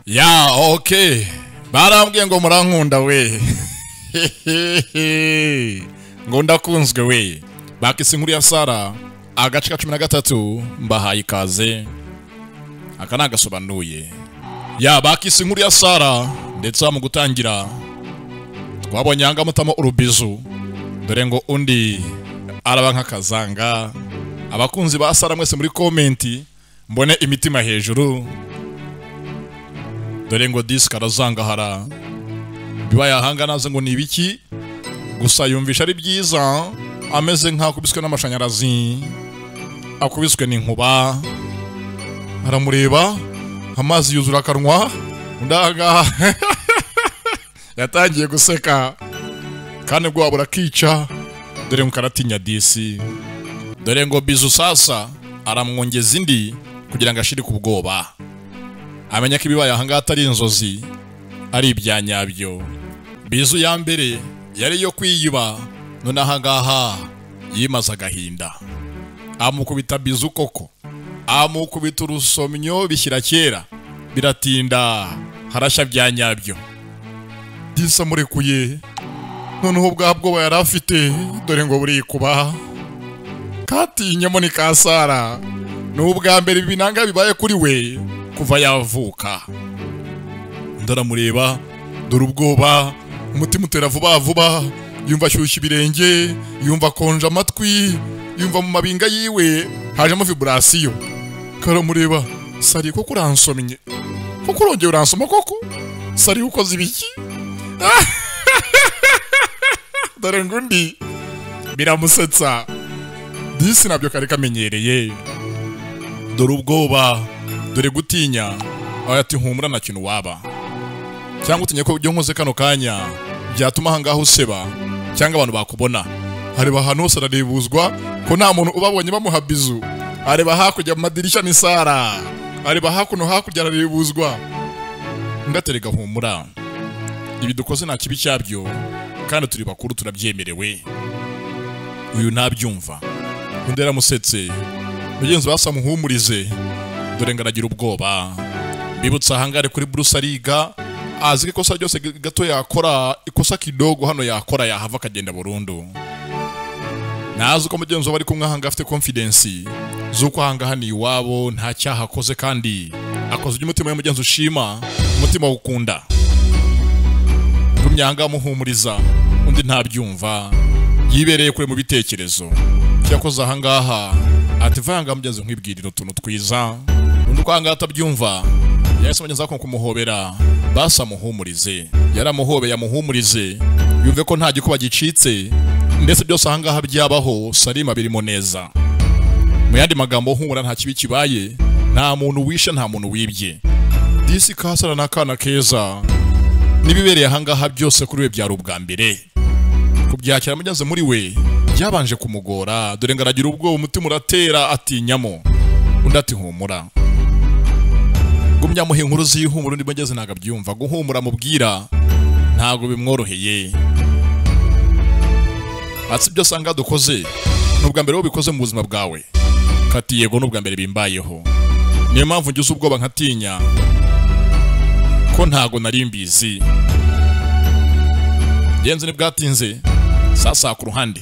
Ya okay, barambwiye ngo murankunda we, ngo ndakunzwe we. Bakise inkuru ya Sara agace ka 13, mbahaye ikaze. Aka nagasobanuye. Ya bakise inkuru ya Sara, ndetse mu gutangira twabonye anga mutamo urubizu, dore ngo undi araba nk'akazanga. Abakunzi ba Sara mwese muri comment mbone imitima hejuru, dore ngo disk arazangahara bibaye ahanga naze ngo ni ibiki, gusa yumvisha ari byiza, ameze nk'akubiswe n'amashanyarazi, akubiswe n'inkuba. Aramureba amazi yuzura akanwa, ndaga yatangiye guseka kandi ubwo burakica, dore ngo karatinya disi. Dore ngo bizu sasa aramwongeza indi kugira ngo ashire ku bwoba, amenya ko ibibaye ahanga atari inzozi, ari ibya nyabyo. Bizu ya mbere yari yo kwiyuba, none ahangaha yimaze agahinda, amukubita bizu koko, amukubita urusomyo bishyira kera, biratinda harashya bya nyabyo. Disa murekuye, noneho bwa bwoba yari afite dore ngo burikuba, katinyamo ni ka Sara. N'ubwa mbere ibinanga bibaye kuri we kuva yavuka. Ndaramureba, dore ubwoba, umutima utera vuba vuba, yumva ashyushya ibirenge, yumva akonja amatwi, yumva mu mabinga yiwe hajemo vibration. Karamureba, Sari koko uransomye, koko urongeye uransoma koko, Sari ukoze ibiki? Dore ngundi biramusetsa, disi nabyo kari kamenyereye. Dore ubwoba, dore gutinya, ati humura nta kintu waba, cyangwa utinye ko ibyo nkoze kano kanya byatuma ahangaha useba cyangwa abantu bakubona. Areba ahantu hose ararebuzwa ko nta muntu ubabonye bamuha bizu. Areba hakurya mu madirishya ni Sara, areba hakuno hakurya ararebuzwa. Ndaterega humura, ibi dukoze nta kibi cyabyo kandi turi bakuru turabyemerewe. Uyu ntabyumva, undi yaramusetse, mugenzi basa muhumurize, dore ngaragira ubwoba. Bibutsa ahangare kuri Bruce ariga, azi ko ikosa ryose gato yakora, ikosa kidogo hano yakora yahava akagenda burundu. Nazi ko mugenzi bari kumwe ahanga afite confidence zuko ahanga hano iwabo nta cyaha akoze, kandi akoze ibyo umutima w'umugenzi ushima, umutima ukunda. Gumyanga muhumuriza, undi ntabyumva, yibereye kure mu bitekerezo. Cyakoze ahangaha ati vanga mugenzi nkwibwirira utuntu twiza. Undi uko ahangaha atabyumva, yahise mugenzi ako kumuhobera, basa muhumurize. Yaramuhobeye amuhumurize, yumve ko nta gikuba gicitse, ndetse byose ahangaha byabaho Salima birimo neza. Mu yandi magambo humura nta kibi kibaye, nta muntu wishe, nta muntu wibye. Disi kasara nakana keza, nibibereye ahangaha byose kuri we byari ubwa mbere. Kubyakira mugenzi muri we byabanje kumugora, dore ngaragira ubwoba, umutima uratera, atinyamo. Undi ati humura. Gumya muhe inkuru z'ihumura, undi mugeze ntago abyumva. Guhumura mubwira ntago bimworoheye. Ati ibyo sanga dukoze n'ubwa mbere ubikoze mu buzima bwawe. Kati yego n'ubwa mbere bimbayeho, niyo mpamvu ngize ubwoba nkatinya ko ntago nari mbizi. Genze nibwatinze sasa ku ruhande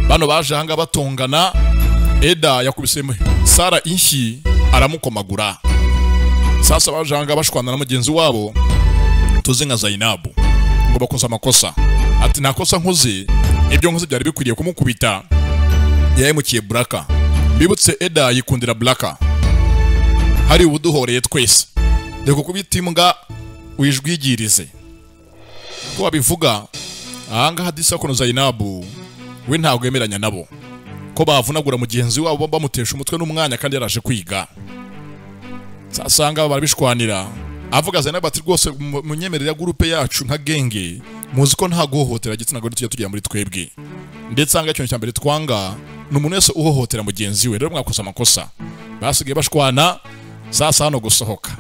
bano baje ahanga batongana, Eda yakubise Sara inshyi aramukomagura. Sasa baje ahanga bashwana na mugenzi wabo tuzi nka Zainabu, ngo bakoze amakosa. Ati nta kosa nkoze, ibyo nkoze byari bikwiriye kumukubita. Yahemukiye Buraka. Bibutse Eda yikundira Buraka, hari ubuduhoreye twese, dore kubita imbwa wijwigirize. Ko babivuga ahangaha disa kono Zainabu we ntabwo yemeranya nabo ko bavunagura mugenzi wabo bamutesha umutwe n'umwanya kandi yaraje kwiga. Sasanga barabishwanira, avuga Zainabu ati rwose munyemerera groupe yacu nka genge, muzi ko nta guhohotera igitsina gore tujya tugira muri twebwe, ndetse anga ikintu cya mbere twanga ni umuntu wese uhohotera mugenzi we, rero mwakoze amakosa. Basigaye bashwana. Sasa hano gusohoka,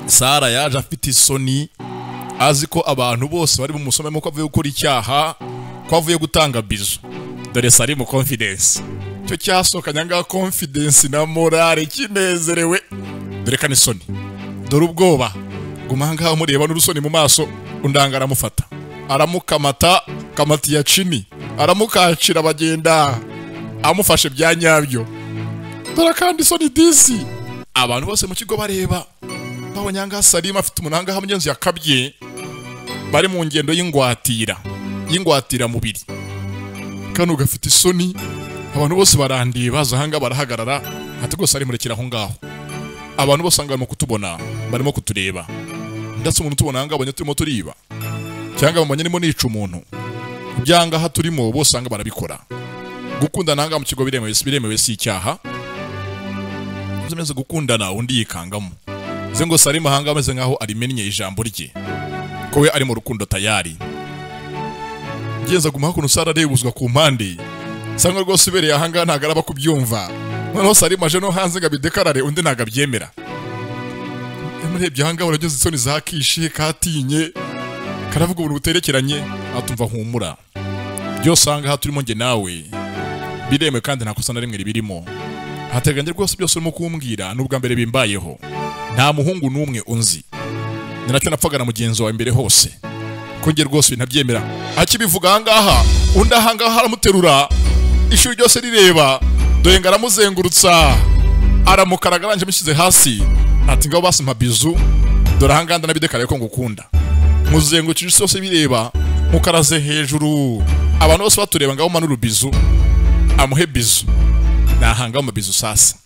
Sara yaje afite isoni, azi ko abantu bose bari bumusomemo ko avuye gukora icyaha, ko avuye gutanga bizu. Dore Sari mu confidence, cyo cyasokanya nga confidence na morale kinezerewe. Dore kanisoni, dore ubwoba. Guma ngaho mureba n'urusoni mu maso. Undanga aramufata, aramukamata kamati ya chini, aramukacira bagenda amufashe bya nyabyo. Dore kandi isoni disi. Abantu bose mu kigo bareba babonye anga Salima afite umunanga hamwe yakabye, bari mu ngendo y'ingwatira, y'ingwatira mubiri. Kano gafite isoni, abantu bose barandiye baza hanga barahagarara, ati rwose ari murekera aho ngaho. Abantu bose barimo kutubona, barimo kutureba. Ndetse umuntu tubona hanga abonye turimo turiba, cyangwa bamanye nimo nica umuntu. Byanga ha turimo bose hanga barabikora. Gukundana hanga mu kigo biremewe, biremewe si icyaha. Uzemeze gukundana undi yikangamo. Ze ngo Salima hanga ameze nkaho arimennye ijambo rye, ko we ari mu rukundo tayari. Ngenza guma hakuno Sara arebuzwa ku mpande, sanga rwose ubereye ahanga ntago araba kubyumva. Noneho Salima aje no hanze ngo abidekarare, undi ntago abyemera. Yamurebye ahanga urageze isoni zakishe katinye, karavuga ubuntu buterekeranye, atumva humura. Byose ahanga turimo nge nawe biremewe kandi nta kosa na rimwe ribirimo. Hateganye rwose byose urimo kumbwira n'ubwa mbere bimbayeho. Nta muhungu n'umwe unzi, ni nacyo napfaga na mugenzi wawe imbere hose, ko nge rwose ntabyemera. Akibivuga ahangaha undi ahangaha aramuterura, ishuri ryose rireba, dore ngo aramuzengurutsa, aramukaraga arangije amushyize hasi, ati ngaho basi mpa bizu, dore ahangaha ndanabidekaraye ko ngukunda. Muzengurukije isi yose bireba, mukaraze hejuru, abantu bose batureba, ngaho manura bizu, amuhe bizu. Nahanga mu bizu sasa.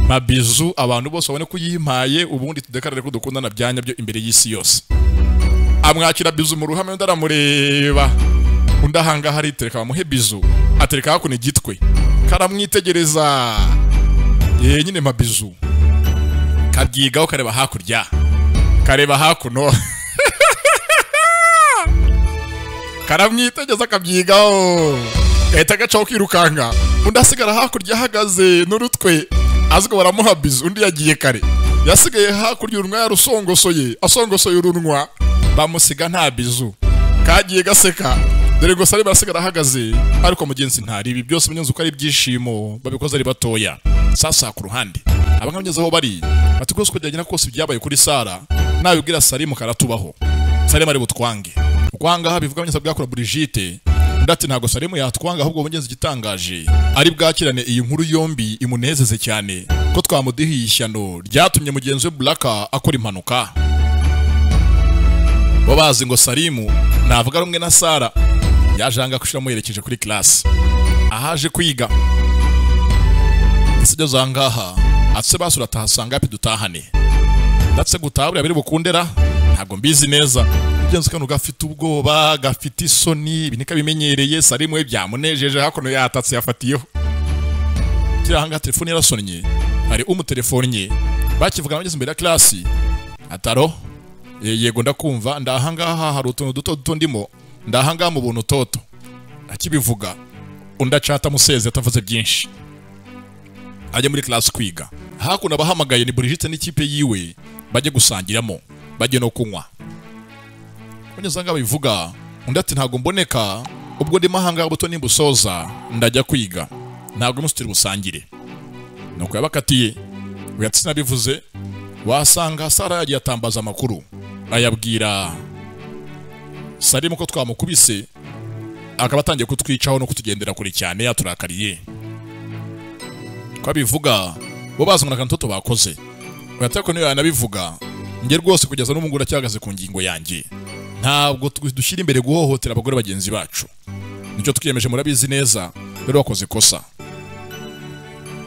Mabizu abantu bose babone ko yimpaye, ubundi tudekarare ko dukundana byanya byo imbere y'isi yose. Amwakira bizu mu ruhame, undi aramureba. Undi ahanga hari tereka bamuhe bizu, atereka hakuno igitwe. Karamwitegereza. Ye nyine mabizu. Kabyigaho kareba hakurya. Kareba hakuno. Karamwitegereza kabyigaho. Gahita gacaho kirukanga. Undi asigara hakurya ahagaze n'urutwe, aziko baramuha bizu, undi yagiye kare. Yasigaye hakurya urunwa yarusongosoye, asongosoye urunwa, bamusiga nta bizu. Kagiye gaseka, dore ngo Salima asigara ahagaze, ariko mugenzi ntari ibi byose munyenzi uko ari ibyishimo babikoze ari batoya. Sasa ku ruhande abangabye aho bari ati rwose kujyagina kose byabaye kuri Sara, nabibwira Salima karatubaho. Salima ari butwange. Ukwanga bivuga munyenzi bwakora Brigitte. Ndati ntago Salimu yatwanga, ahubwo mugenzi gitangaje ari bwakirane iyi nkuru yombi imunezeze cyane ko twamudihiye ishyano ryatumye mugenzi we Blaka akora impanuka. Bo bazi ngo Salimu navuga rumwe na Sara, yajanga kushira muyerekeje kuri class ahaje kwiga. Isijyo zangaha atse basura tahasanga api dutahane. Ndatse gutabura biri bukundera ntago mbizi neza. Mugenzi kano gafite ubwoba, gafite isoni, ibinika bimenyereye. Salimu we byamunejeje hakuno yatatse yafatiyeho. Kira hanga telefone yarasonnye, hari umutelefonnye bakivugana bageze imbere ya class. Ataro yego ndakumva, ndahangaha hari utuntu duto duto ndimo, ndahangaha mu buntu toto. Akibivuga undi acata museze atavuze byinshi, ajya muri class kwiga. Hakuno abahamagaye ni Brigitte n'ikipe yiwe, bajye gusangiramo, bajye no kunywa. Onyezanga bivuga undi ati ntago mboneka, ubwo ndimo ahanga buto nimbusoza ndajya kwiga, ntago musitiri busangire. Nuko yabakatiye uyatsina bivuze, wasanga Sara yagiye atambaza amakuru ayabwira Salimu ko twamukubise, akaba atangiye kutwicaho no kutugendera kure cyane yaturakariye. Ko abivuga bo bazumana kantoto bakoze. Uyatako niyo yanabivuga, nge rwose kugeza n'ubu ndacyahagaze ku ngingo yanjye. Ntabwo dushyira imbere guhohotera abagore bagenzi bacu. Nicyo twiyemeje murabizi neza, rero wakoze ikosa.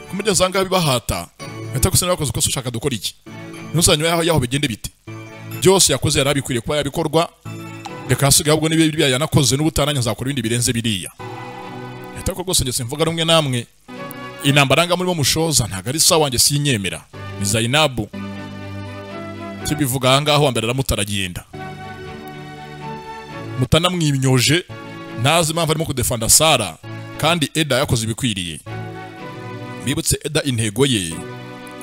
Kumugeza ngaho bibahata, yatakusana wakoze ikosa ushaka dukora iki? Ntusanywe yaho bigende bite? Byose yakoze yarabikwiriye kuba yabikorwa, reka hasigaye ahubwo niba biriya yanakoze n'ubutaranya nzakora ibindi birenze biriya. Yatako rwose njye simvuga rumwe namwe, intambara nga murimo mushoza ntago ari sawa, wanjye sinyemera. Ni Zainabu. Kibivuga aha ngaho mbere aramutaragenda. Mutanamwimyoje ntazi impamvu arimo kudefanda Sara, kandi Eda yakoze ibikwiriye. Bibutse Eda intego ye,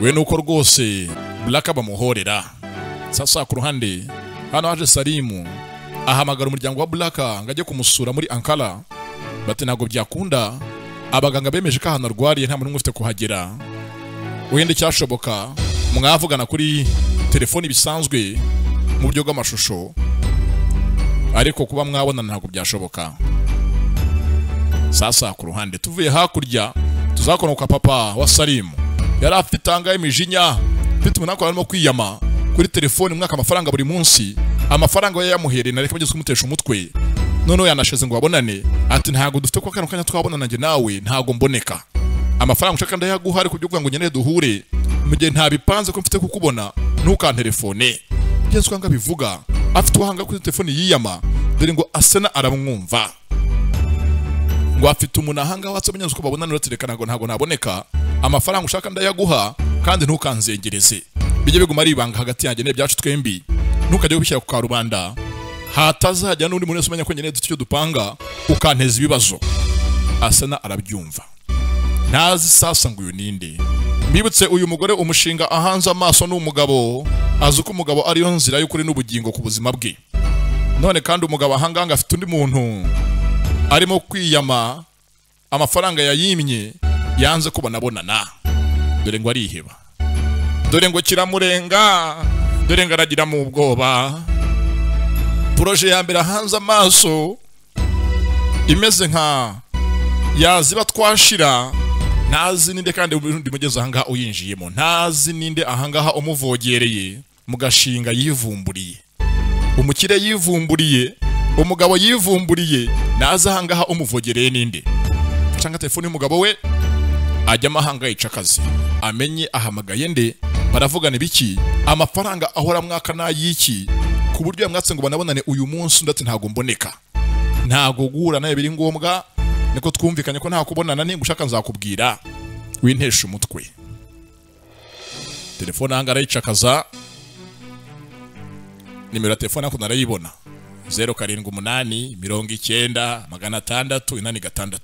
we nuko rwose Blaka bamuhorera. Sasa ku ruhande hano haje Salimu ahamagara umuryango wa Blaka ngo ajye kumusura muri Ankara, bati ntago byakunda, abaganga bemeje ko ahantu arwariye nta muntu ufite kuhagera. Wenda cyashoboka mwavugana kuri telefoni bisanzwe, mu buryo bw'amashusho, ariko kuba mwabona ntabwo byashoboka. Sasa ku ruhande tuvuye hakurya tuzakonoka papa wa Salimu yari afite anga imijinya, mfite umunako arimo kwiyama kuri telefone mwaka amafaranga buri munsi, amafaranga yamuhereye nareka bageze kumutesha umutwe. Noneho yanashize ngo babonane, ati ntago dufite kwa kano kanya twabonana nge nawe ntago mboneka, amafaranga ushaka ndayaguha ariko byo kugira ngo nyene duhure mu gihe nta bipanze ko mfite kukubona ntukantelefone. Yesu kwanga bivuga afite uhanga kuri telefone yiyama, dore ngo Asena aramwumva ngo afite umuntu ahanga watse munyanzu ko babonana uraterekana ngo ntago naboneka, amafaranga ushaka ndayaguha kandi ntukanzengereze, bijye biguma ari ibanga hagati yanjye n'ibyacu twembi, ntukajye ubishyira ku karubanda hatazajya n'undi muntu wese umenya ko nyene dufite icyo dupanga ukanteza ibibazo. Asena arabyumva ntazi sasa ngo uyu ninde. Mbibutse uyu mugore umushinga ahanze amaso n'umugabo, azi uko umugabo ariyo nzira y'ukuri n'ubugingo ku buzima bwe. None kandi umugabo ahanganga afite undi muntu arimo kwiyama amafaranga yayimye yanze kubonabonana, dore ngo ariheba, dore ngo kiramurenga, dore ngo aragira mu bwoba. Proje ya mbere ahanze amaso imeze nka yaziba twashira, ntazi ninde kandi undi mugeze ahangaha uyinjiyemo, ntazi ninde ahangaha umuvogereye mu gashinga yivumburiye, umukire yivumburiye, umugabo yivumburiye, naza ahangaha umuvogereye ninde. Cyangwa telefone y'umugabo we ajya amahanga yica akazi, amenye ahamagaye nde, baravugana ibiki, amafaranga ahora mwaka nayiki, ku buryo yamwatse ngo banabonane uyu munsi ndetse ntago mboneka, ntago guhura naye biri ngombwa, niko twumvikanye ko nta kubonana ningushaka nzakubwira wintesha umutwe. Telefone ahanga arayicakaza, nimero ya telefone ako narayibona 078 90 686 6.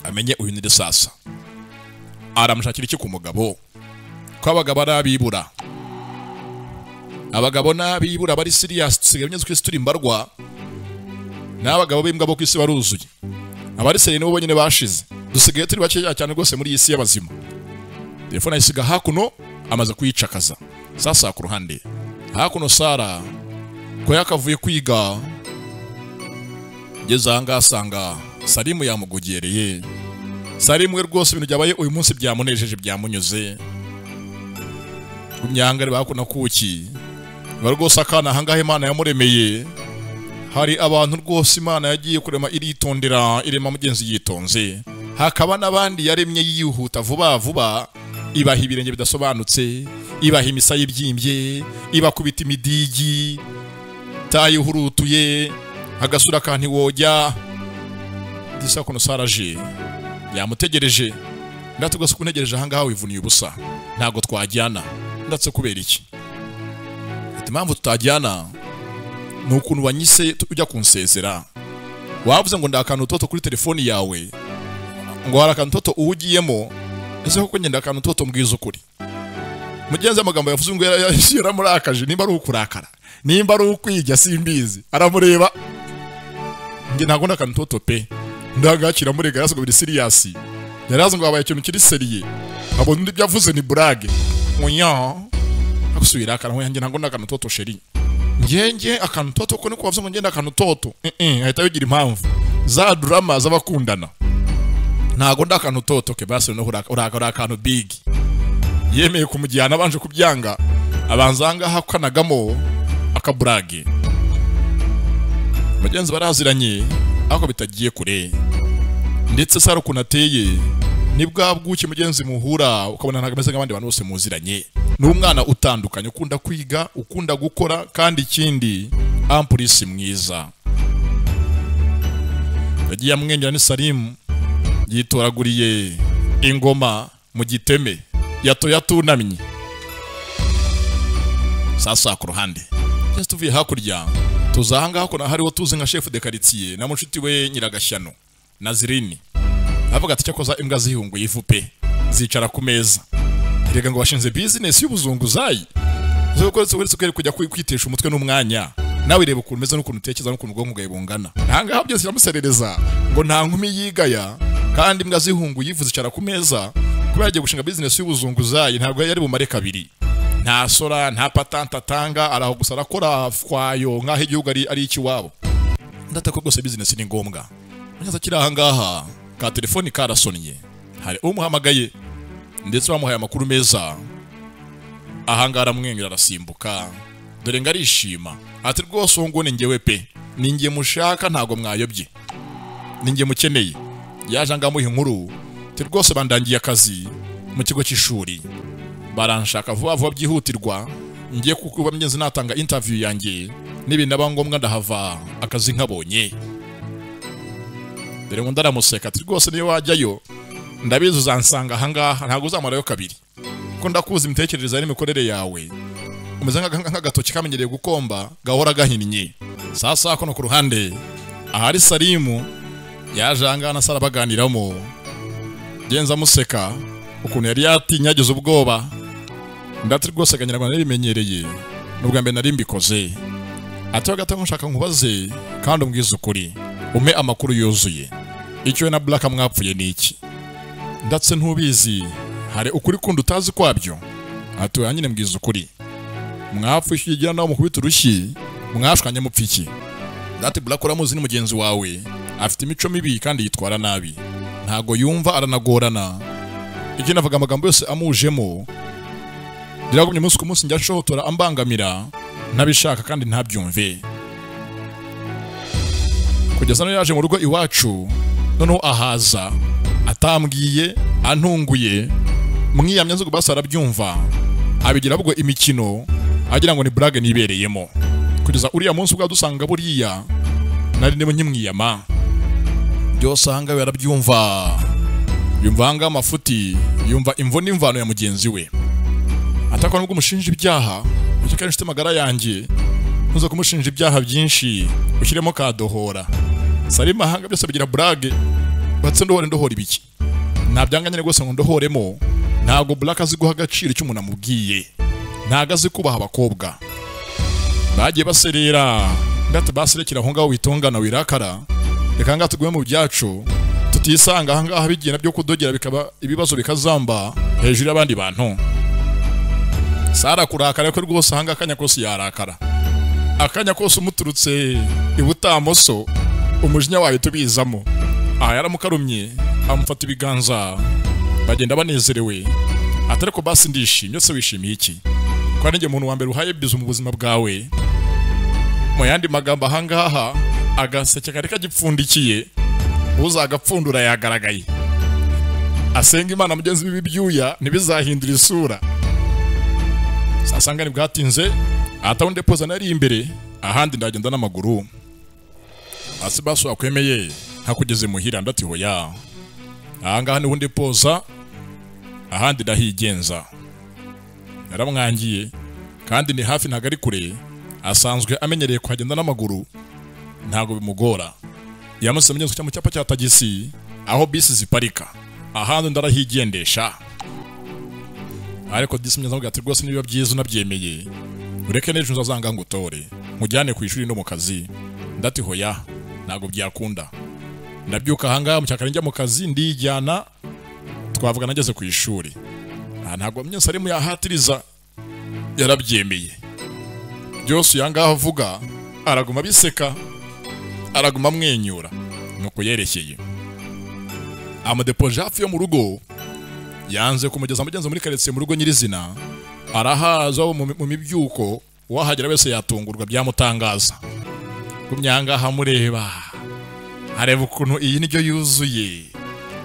Amenye uyu ni sasa aramushakira iki ku mugabo, ko abagabo arabibura, abagabo nabibura bari serious, tusigaye binyuze ku isi turi imbarwa, n'abagabo b'imbwa bo ku isi baruzuye, abari serious nibo bonyine bashize, dusigaye turi bakeya cyane rwose muri iyi si y'abazima. Telefone ayisiga hakuno amaze kuyicakaza. Sasa ku ruhande hakuno Sara ko yakavuye kwiga ngeze aha ngaha asanga Salimu yamugugereye. Salimu we rwose ibintu byabaye uyu munsi byamunejeje byamunyuze, umyangare bakuna kuki ba rwose akana aha ngaha Imana yamuremeye. Hari abantu rwose Imana yagiye kurema iritondera, irema mugenzi yitonze, hakaba n'abandi yaremye yihuta vuba vuba, ibaha ibirenge bidasobanutse, ibaha imisaya ibyimbye, ibakubita imidigi tayihurutuye agasura kanti wojya. Disa kono Saraje yamutegereje, ndatugose kuntegereje aha ngaha wivuniye ubusa, ntago twajyana. Ndatse kubera iki? Ati impamvu tutajyana ni ukuntu wanyise ujya kunsezera, wavuze ngo ndakantu toto kuri telefoni yawe, ngo hari akantu toto uwugiyemo, ese koko ngenda akantu toto mbwiza ukuri. Mugenzi amagambo yavuze ngo yaramurakaje, nimba ari ukurakara nimba ari ukwijya simbizi, aramureba nge ntago ndakantu toto pe, ndagakira murega yarazi ngo biri serious, yarazi ngo habaye ikintu kiri seriye, abona undi byavuze ni burage munya akusubira akana nge ntago ndakantu toto sheri, ngenge akantu toto ko niko bavuze ngo ngenda akantu toto ahita bigira impamvu za drama z'abakundana, ntago ndakantu toto ke basi no uraka akantu big. Yemeye kumujyana abanje kubyanga, abanza ngaha kanagamo akaburage. Bagenzi baraziranye ariko bitagiye kure, ndetse Sara ukuntu ateye ni bwa bwuki mugenzi muhura ukabona ntago ameze nk'abandi bantu bose muziranye, ni umwana utandukanye ukunda kwiga, ukunda gukora, kandi ikindi ampulisi mwiza. Yagiye amwenyura ni Salimu yitoraguriye ingoma mu giteme yato yatunamye. Sasa ku ruhande just tuvuye hakurya tuzahanga hako na hariwo tuzi nka chef de quartier na mushuti we Nyiragashyano Nazirini, avuga ati cyakoza imbwa zihunguye ivu pe zicara ku meza, erega ngo bashinze business y'ubuzunguzayi, zo kujya kwitesha umutwe n'umwanya, nawe reba ukuntu meze n'ukuntu utekereza n'ukuntu ubwonko bwawe bungana. Ahangaha byose biramuserereza ngo nta nkumi yigaya kandi imbwa zihunguye ivu zicara ku meza, kubera agiye gushinga business y'ubuzunguzayi ntabwo yari bumare kabiri. Nta sora, nta patante atanga, araho gusa arakora kwayo nkaho igihugu ari ikiwabo. Ndatako rwose business ni ngombwa. Munyaza kiri aha ngaha ka telefoni karasonnye, hari umuhamagaye ndetse bamuhaye amakuru meza. Aha ngaha aramwenyura arasimbuka, dore ngo arishima ati rwose uwo nguwo ni njyewe pe, ni njye mushaka, ntago mwayobye, ni njye mukeneye. Yaje ngamuha inkuru ati rwose bandangiye akazi mu kigo cy'ishuri, baranshaka vuba vuba byihutirwa, ngiye kukuba mgenzi natanga interview yanjye, n'ibinaba ngombwa ndahava akazi nkabonye. Dore ngo ndaramuseka ati rwose niyo wajyayo ndabizi uzansanga aha ngaha, ntago uzamarayo kabiri, ko ndakuzi imitekerereze n'imikorere yawe, umeze nk'agatoki kamenyereye gukomba gahora gahinnye. Sasa kono ku ruhande ahari Salimu yaje aha ngaha na Sara baganiramo, genza amuseka ukuntu yari yatinye agize ubwoba. Ndati rwose akanyarwanda narimenyereye, n'ubwa mbere nari mbikoze. Ati gato nshaka nkubaze kandi umbwize ukuri, umpe amakuru yuzuye, icyo we na Black mwapfuye ni iki? Ndatse ntubizi, hari ukuri kundi utazi kwabyo? Ati oya nyine mbwize ukuri, mwapfuye igira nawe mukubita urushyi, mwashwanye mupfa iki? Ndati Black uramuzi ni mugenzi wawe, afite imico mibi kandi yitwara nabi, ntago yumva aranagorana, icyo navuga amagambo yose amujemo. Diragumye umunsi ku munsi njya nshotora ambangamira ntabishaka kandi ntabyumve, kugeza no yaje mu rugo iwacu. Noneho ahaza atambwiye antunguye, mwiyamye nzo basa arabyumva, abigira ubwo imikino agira ngo ni blague nibereyemo. Kugeza uriya munsi ubwo dusanga buriya nari ndimo nkimwiyama byose ahanga yarabyumva, yumva ahanga amafuti, yumva imvo n'imvano ya mugenzi we. Atakwa nubwo umushinja ibyaha, icyo kandi inshuti magara yanjye ntuza kumushinja ibyaha byinshi ushyiremo kadohora. Salima ahanga byose bigira blague, batse ndohore ndohora ibiki, ntabyanganye rwose ngo ndohoremo. Ntago Black azi guha agaciro icyo umuntu amubwiye, ntago azi kubaha abakobwa. Bagiye baserera ndati baserekera aho ngaho witongana wirakara, reka ngaha tugume mu byacu tutisanga aha ngaha bigenda byo kudogera bikaba ibibazo bikazamba hejuru y'abandi bantu. Sara kurakara ko rwose ahanga akanya kose yarakara, akanya kose umuturutse ibutamoso umujinya wayo tubizamo. Aha yaramukarumye amufata ibiganza bagenda banezerewe. Atari ko basi ndishimye, se wishimiye iki? Ko ari njye umuntu wa mbere uhaye bizu mu buzima bwawe. Mu yandi magambo aha ngaha agaseke kari kagipfundikiye, uzagapfundura yagaragaye. Asenga Imana mugenzi bibi byuya ntibizahindura isura. Sasanga ni bwatinze atawundi poza nari imbere, ahandi ndagenda n'amaguru. Asibaso akwemeye ntakugeze muhira ndati hoya, aha ngaha ni undi poza ahandi ndahigenza. Naramwangiye kandi ni hafi ntago ari kure, asanzwe amenyereye kuhagenda n'amaguru ntago bimugora. Yamusamye mu cyapa cya tagisi aho bisi ziparika, ahandi ndarahigendesha. Ariko disi mwenza ati rwose niba byiza unabyemeye ureke n'ejo nzazanga ngutore nkujyane ku ishuri no mu kazi. Ndati hoya ntago byakunda, ndabyuka aha ngaha mu cyakare njya mu kazi ndijyana, twavuga nageze ku ishuri. Ntago mwenza ari yahatiriza, yarabyemeye byose. Yangaha avuga araguma biseka, araguma amwenyura nuko yerekeye amudepoje hafi yo mu rugo. Yanze kumugeza mugenzi muri quartier mu rugo nyirizina, arahaza mu mibyuko, wahagera wese yatungurwa byamutangaza. Kumyanga hamureba areba ukuntu iyi niryo yuzuye,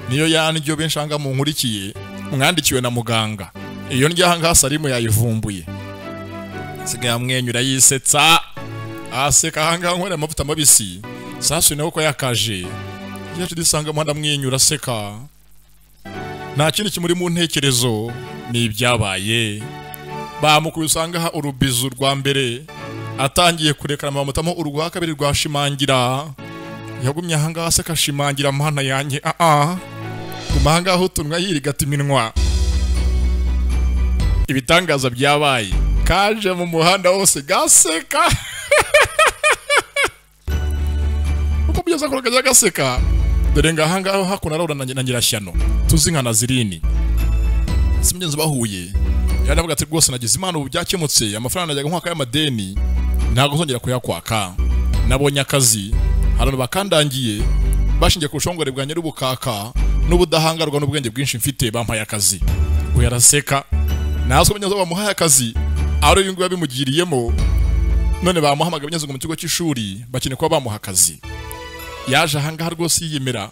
niyo yaniryo benshanga mu nkurikiye mwandikiwe na muganga. Iyo ndya aha ngaha Salimu yayivumbuye, sigaye amwenyura yisetsa aseka aha ngaha nkorera amavuta mabisi. Sasu nawe ko yakaje yaje dusanga muhanda amwenyura aseka, nta kindi kimuri mu ntekerezo ni ibyabaye. Bamukuru usanga urubizu rwa mbere atangiye kurekana bamutamo urwa kabiri rwashimangira. Yagumye aha ngaha aseka ashimangira mana yanjye guma aha ngaha utunwa yirigata iminwa. Ibitangaza byabaye kaje mu muhanda wose gaseka uko bigeze ko kajya gaseka. Dore ngaha ngaho hakuno arahura na Nyirashyano tuzi nka Nazirini. Simugenzi bahuye Yaravuga ati rwose nagize Imana ubu byakemutse, amafaranga najyaga nkwaka y'amadeni ntabwo nzongera kuyakwaka. Nabonye akazi, hari bakandangiye bashingiye ku bushongore bwa nyir'ubukaka n'ubudahangarwa n'ubwenge bwinshi mfite, bampaye akazi. Uyu araseka, nazwe munyazo bamuhaye akazi ari uyu nguyu yabimugiriyemo, none bamuhamagaye munyazo mu kigo cy'ishuri bakeneye kuba bamuha akazi. Yaje ahangaha rwose yiyemera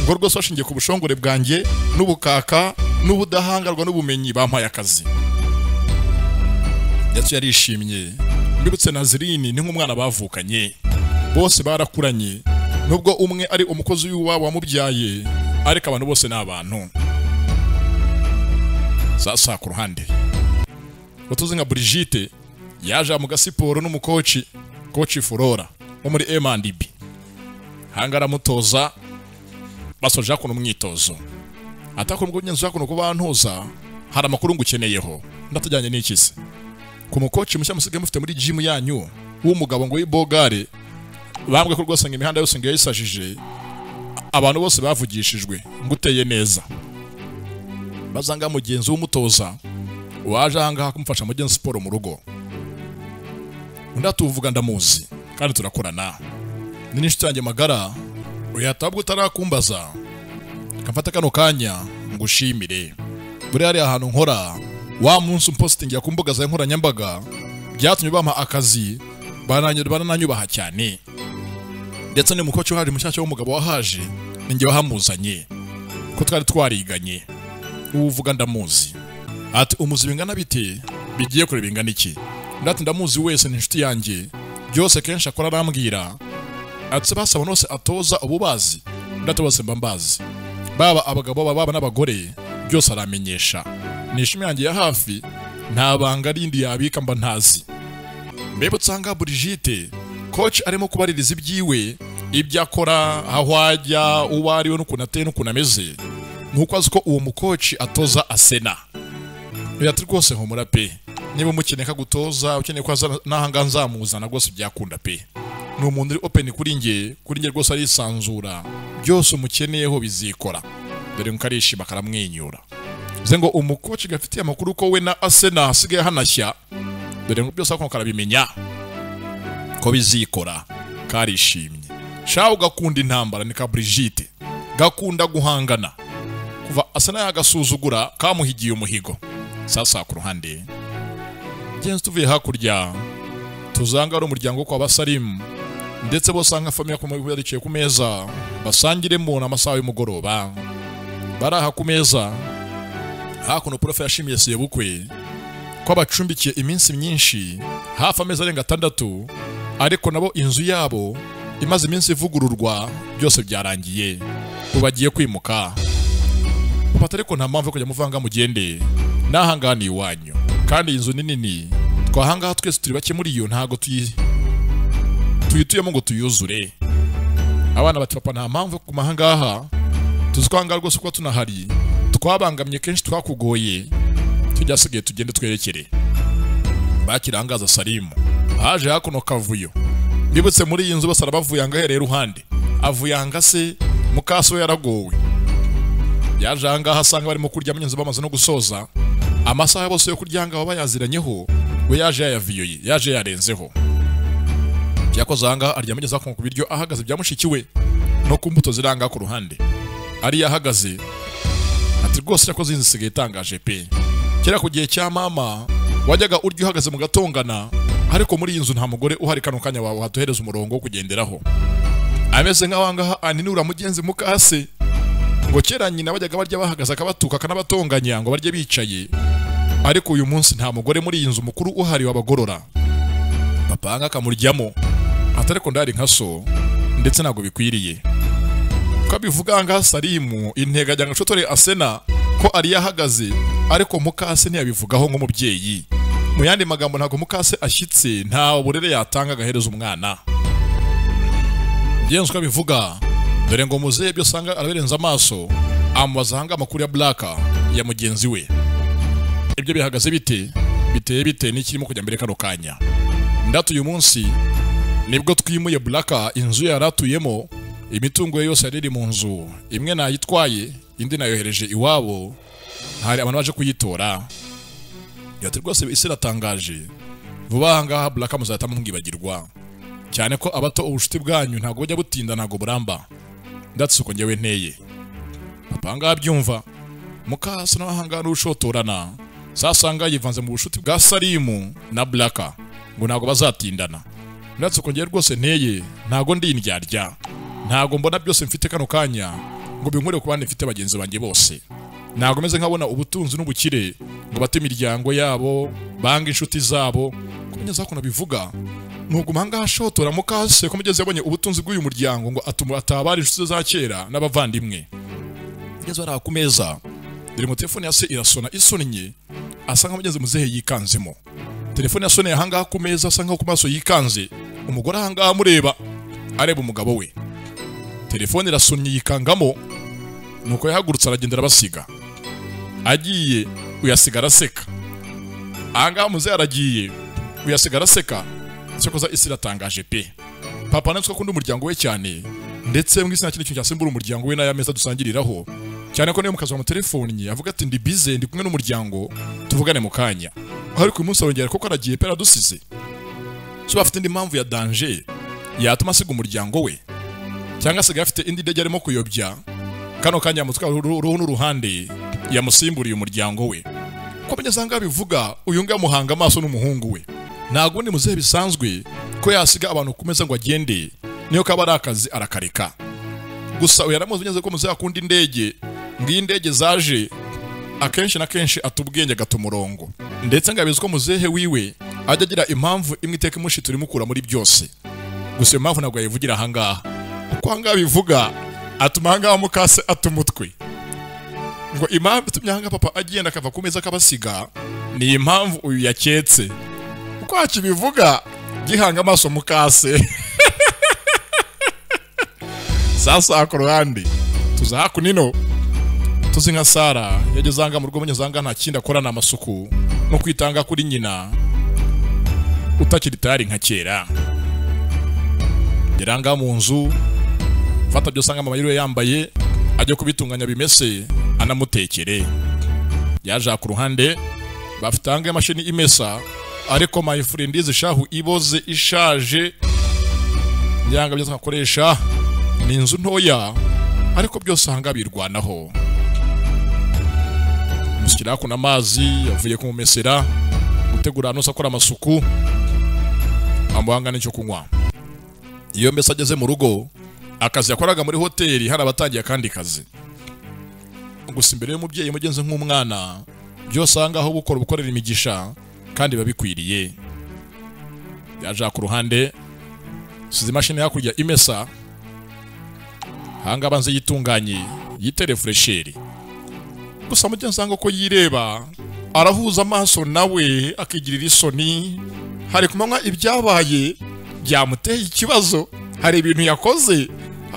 ngo rwose bashingiye ku bushongore bwanjye n'ubukaka n'ubudahangarwa n'ubumenyi bampaye akazi. Ndetse yarishimye. Mbibutse Nazirini ni nk'umwana bavukanye, bose barakuranye, nubwo umwe ari umukozi w'iwabo wamubyaye, ariko abantu bose ni abantu. Sasa ku ruhande batuzi nka Brigitte yaje mu gasiporo n'umukoci koci Flora wo muri M&B, hangara mutoza basoje kuno umwitozo atakora ubwo nyenzo yakuno kubantuza hari amakuru ngukeneyeho ndatajyanye n'ikise ku mukoci mushya musigaye mufite muri gym yanyu w'umugabo ngo w'ibogare bambwe ko rwose ngo imihanda yose ngo yayisashije abantu bose bavugishijwe nguteye neza. Bazanga mugenzi w'umutoza waje ahangaha kumufasha mugenzi siporo mu rugo, undi atuvuga ndamuzi kandi turakorana ni n'inshuti yanjye magara, uyatabwo utarakumbaza kamfata kano kanya ngushimire. Buri hari ahantu nkora wa munsi umposting ya kumbuga za nkoranyambaga byatumye bampa akazi, barananyubaha cyane. Ndetse ni mukoci hari mushyashya w'umugabo wahaje ninjye wahamuzanye ko twari twariganye, uvuga ndamuzi. Ati umuzi bingana bite bigiye kure bingana iki? Ndati ndamuzi wese ni inshuti yanjye, byose kenshi akora arambwira. Ati basaba nose atoza ububazi, ndati bose mba mbazi, baba abagabo baba n'abagore byose aramenyesha. Ni ishimi yanjye ya hafi, nta banga rindi yabika mba ntazi. Mbebutse anga Brigitte coach arimo kubaririza ibyiwe, ibyo akora, aho ajya, uwo ari we n'ukuntu ateye n'ukuntu ameze, nuko azi ko uwo mukoci atoza Asena. Ati rwose humura pe, niba umukeneye kagutoza, ukeneye ko aza n'ahanga nzamuzana rwose byakunda pe. Ni umuntu uri open kuri nge, kuri nge rwose arisanzura, byose umukeneyeho bizikora. Dore ngo arishima karamwenyura. Ze ngo umukoci gafitiye amakuru ko we na Asena asigaye hanashya, dore ngo byose akon karabimenya ko bizikora, karishimye. Shaho gakunda intambara ni ka Brigitte, gakunda guhangana. Kuva Asena yagasuzugura kamuhigiye umuhigo. Sasa ku ruhande genzi tuvuye hakurya tuzanga ari umuryango kwa Basalimu, ndetse bose nka famille ku baricaye ku meza basangiremo n'amasaha y'umugoroba. Baraha ku meza hakuno prof yashimiye sebukwe ko abacumbikiye iminsi myinshi hafi amezi arenga 6, ariko nabo inzu yabo imaze iminsi ivugururwa byose byarangiye ubagiye kwimuka. Papa ariko nta mpamvu yo kujya muvanga mugende nahangani iwanyu, kandi inzu ni nini twahangaha twese turi bake muri iyo ntago tuyituyemo ngo tuyuzure. Abana bati papa nta mpamvu kuguma ahangaha, tuzwanga rwose kuba tunahari, twabangamye kenshi twakugoye, tujyasigaye tugende twerekere. Bakirangaza Salimu haje hakuno kavuyo. Bibutse muri iyi nzu bose arabavuye angahereye ruhande, avuye anga se mukaso yaragowe. Yaje ahangaha asanga barimo kurya munyenzi bamaze no gusoza amasaha bose yo kurya ngabo bayaziranyeho, we yaje yayaviyoye, yaje yarenzeho. Yakoze ahangaha arya mugeza ku biryo ahagaze bya mushiki we no ku mbuto ziranga ku ruhande ari yahagaze. Ati rwose yakoze inzu isigaye itangaje pe, kera ku gihe cya mama wajyaga urya uhagaze mu gatongana, ariko muri iyi nzu nta mugore uhari kano kanya wawe hatuhereza umurongo wo kugenderaho. Ameze nk'ahangaha aninura mugenzi mukase ngo kera nyina bajyaga barya bahagaze akabatuka akanabatonganya ngo barye bicaye, ariko uyu munsi nta mugore muri iyi nzu mukuru uhari wabagorora. Papa anga akamuryamo atariko ndari nka so ndetse ntago bikwiriye. Ko bivuga nga Salimu intega ajya ngashotore Asena ko ari yahagaze, ariko mukase ntiyabivugaho nk'umubyeyi. Mu yandi magambo ntago mukase ashyitse, nta burere yatanga agahereza umwana. Genzi ko bivuga dore ngo muzehe byo sanga araberenza amaso, amubaza hanga amakuru ya Black ya mugenzi we. Ibyo bihagaze bite biteye bite n'ikirimo kujya mbere kano kanya. Ndatu uyu munsi nibwo twimuye Black inzu yaratuyemo, imitungo ye yose yari mu nzu, imwe nayitwaye indi nayohereje iwabo, hari abantu baje kuyitora. Yati rwose isi iratangaje, vuba aha ngaha Black muzahita mumwibagirwa, cyane ko abato ubushuti bwanyu ntabwo bujya butinda, ntabwo buramba. Ndatse uko njyewe nteye. Papa aha ngaha abyumva, mukase nawe aha ngaha n'ushotorana. Sasanga yivanze mu bushuti bwa Salimu na Black ngo ntabwo bazatindana. Ndatse uko njyewe rwose nteye, ntabwo ndi indyarya, ntabwo mbona byose mfite kano kanya ngo binkure ku bandi mfite bagenzi banjye bose. Ntabwo meze nkabona ubutunzi n'ubukire ngo bate imiryango yabo, banga inshuti zabo. Kumenya zako nabivuga nubwo manga hashotora mukase ko mugeze yabonye ubutunzi bw'uyu muryango ngo atuma atabara inshuti za kera n'abavandimwe. Ngeze ara ku meza, dore mu telefone ya se irasona isonnye, asa nka mugeze muzehe yikanzemo. Telefone yasoneye ahangaha ku meza, asa nkaho ku maso yikanze. Umugore ahangaha amureba, areba umugabo we. Telefone irasonnye yikangamo, nuko yahagurutse aragenda arabasiga. Agiye uyasigara aseka. Ahangaha muzehe aragiye uyasigara aseka. Cyokoza isi iratangaje pe. Papa natwe akunda umuryango we cyane, ndetse mwisi nta kindi kintu cyasimbura umuryango we n'aya meza dusangiriraho. Cyane ko niyo mukazi wa telefone avuga ati ndi busy, ndi kumwe n'umuryango, tuvugane mu kanya. Ariko uyu munsi arongera koko aragiye pe, aradusize. So bafite indi mpamvu ya danger yatuma asiga umuryango we, cyangwa asigaye afite indi ndege arimo kuyobya. Kano kanya mutwa uruhu n'uruhande yamusimburiye umuryango we. Ko menya zanga bivuga uyu nga muhanga amaso n'umuhungu we. Ntabwo ni muzehe bisanzwe ko yasiga abantu kumeza ngo agende, niyo kaba ari akazi arakareka. Gusa uyu yaramuzi neza ko muzehe akunda indege, ngiyi indege zaje akenshi na kenshi atubwenge gato umurongo. Ndetse ngabizi ko muzehe wiwe ajya agira impamvu imwe iteka imushita imukura muri byose. Gusa iyo mpamvu ntabwo yayivugira aha ngaha. Uko aha ngaha bivuga atuma aha ngaha mukase atumutwe. Ngo impamvu itumye aha ngaha papa agenda akava ku meza akabasiga ni impamvu uyu yaketse. Uko akibivuga gihanga amaso mukase. Sasa ku ruhande tuza hakunino tuzi nka Sara yageze anga mu rugo munyazanga nta kindi akora na amasuku no kwitanga kuri nyina utakiri tayari nka kera. Geranga mu nzu fata byose anga mama yiriwe yambaye ajye kubitunganya bimese anamutekere. Yaje ku ruhande bafitanga imashini imesa, ariko my friend izishahu iboze ishaje nyanga byose akoresha. Ni inzu ntoya ariko byose ahanga birwanaho. Musukira kuna amazi avuye kumumesera, gutegura no sakora amasuku, amuhanga n'icyo kunywa. Iyo mbese ageze mu rugo, akazi yakoraga muri hoteli hari abatangiye akandi kazi. Gusa imbere y'umubyeyi mugenzi nk'umwana, byose ahanga aho gukora ubukorera imigisha kandi babikwiriye. Yaje ku ruhande size imashini hakurya imesa, hanga abanze yitunganye yitere fresheri. Gusa mugenzi anga ko yireba arahuza amaso nawe akigirira isoni. Hari kumanywa ibyabaye byamuteye ikibazo, hari ibintu yakoze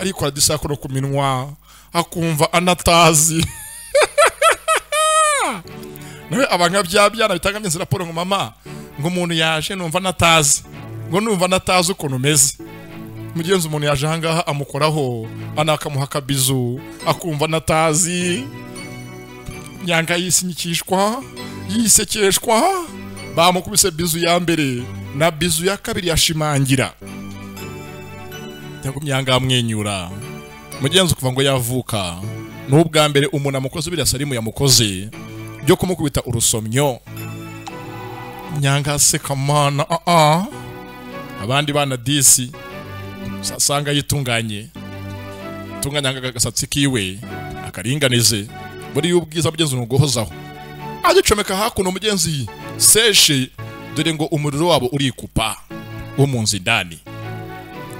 ariko adisakoro ku minwa akumva anatazi. Nawe abanga byabyana bitanga raporo ngo mama ngo umuntu yaje numva natazi, ngo numva natazi ukuntu meze. Mugenzi umuntu yaje ahangaha amukoraho anakamuha kabizu akumva natazi. Nyanga yisinyikishwa yisekeshwa, bamukubise bizu ya mbere na bizu ya kabiri yashimangira. Yagumyanga amwenyura. Mugenzi kuva ngo yavuka n'ubwa mbere umuntu amukoze biriya Salimu yamukoze byo kumukubita urusomyo. Nyanga sekamana abandi bana disi sasanga yitunganye tunganya agasatsi kiwe akaringanize buri ubwiza mugenzi nuguhozaho. Agicomeka hakuno mugenzi seshe, dore ngo umuriro wabo urikupa wo mu nzu indani.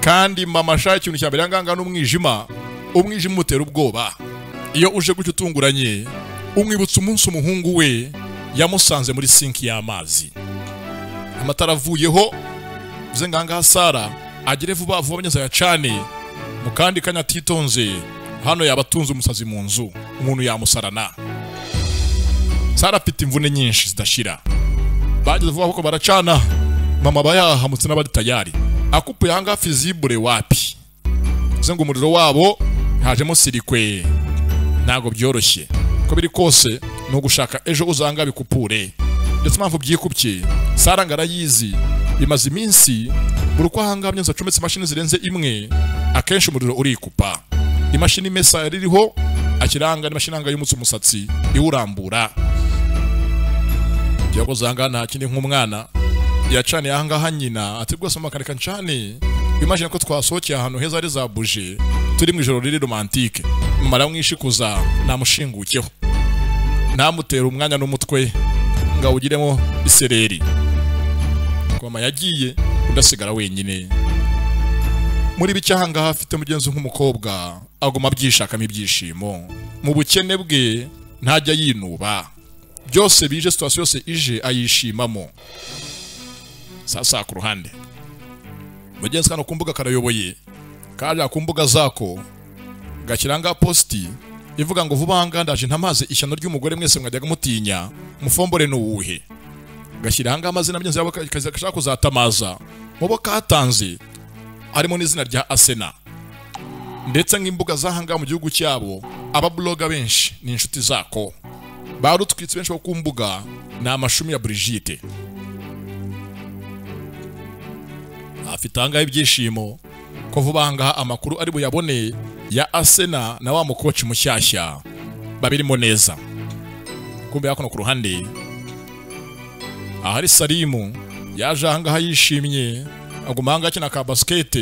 Kandi mama shaka ikintu cya mbere nganga n'umwijima, umwijima utera ubwoba. Iyo uje gutyo utunguranye umwibutsa umunsi umuhungu we yamusanze muri sinki y'amazi, amatara avuyeho. Uze nganga Sara agire vuba vuba neza yacane mu kandi kanya atitonze hano yabatunze umusazi mu nzu, umuntu yamusarana. Sara afite imvune nyinshi zidashira. Bageze vuba kuko baracana, mama bayahamutse n'abari tayari. Akupuye hanga fizibure wapi. Uze ngo umuriro wabo hajemo sirikwe. Ntago byoroshye. Ko biri kose no gushaka ejo uzanga bikupure. Ndetse impamvu byikubye Sara ngarayizi, bimaze iminsi buri uko ahangaha myenzi acometse imashini zirenze imwe, akenshi umuriro urikupa. Imashini imesa yaririho akiranga n'imashini anga yumutse umusatsi iwurambura. Yakoze ahangaha nta kindi nk'umwana yacaniye ahangaha nyina ati rwose mama kareka ncane, imagine ko twasohokeye ahantu heza ari za bougie, turi mu ijoro riri romantique. Mama aramwishikuza namushingukeho, namutera umwanya n'umutwe ngo awugiremo isereri. Mama yagiye udasigara wenyine muri bike ahangaha afite mugenzi nk'umukobwa aguma abyishakamo ibyishimo. Mu bukene bwe ntajya yinuba, byose bije situation yose ije ayishimamo. Sasa ku ruhande mugenzi kano kumbuga karayoboye, kaje kumbuga zako gakiranga posti ivuga ngo vuba ngaha ndaje ntamaze ishyano ry'umugore mwese mwajyaga mutinya mufombore n'uwuhe. Gashyira amazina mugenzi yabo kashaka kuzatamaza mubo katanze harimo n'izina rya Asena. Ndetse nk'imbuga zahanga mu gihugu cyabo aba blogger benshi ni inshuti zako, barutwitse benshi bo kumbuga ni amashumi ya Brigitte. Afite ahangaha ibyishimo ko vuba ngaha amakuru ari buyabone ya Asena na wa mukoci mushyashya babirimo neza. Kumbe yakono ku ruhande ahari Salimu yaje ahangaha yishimye aguma ahangaha akina ka basket,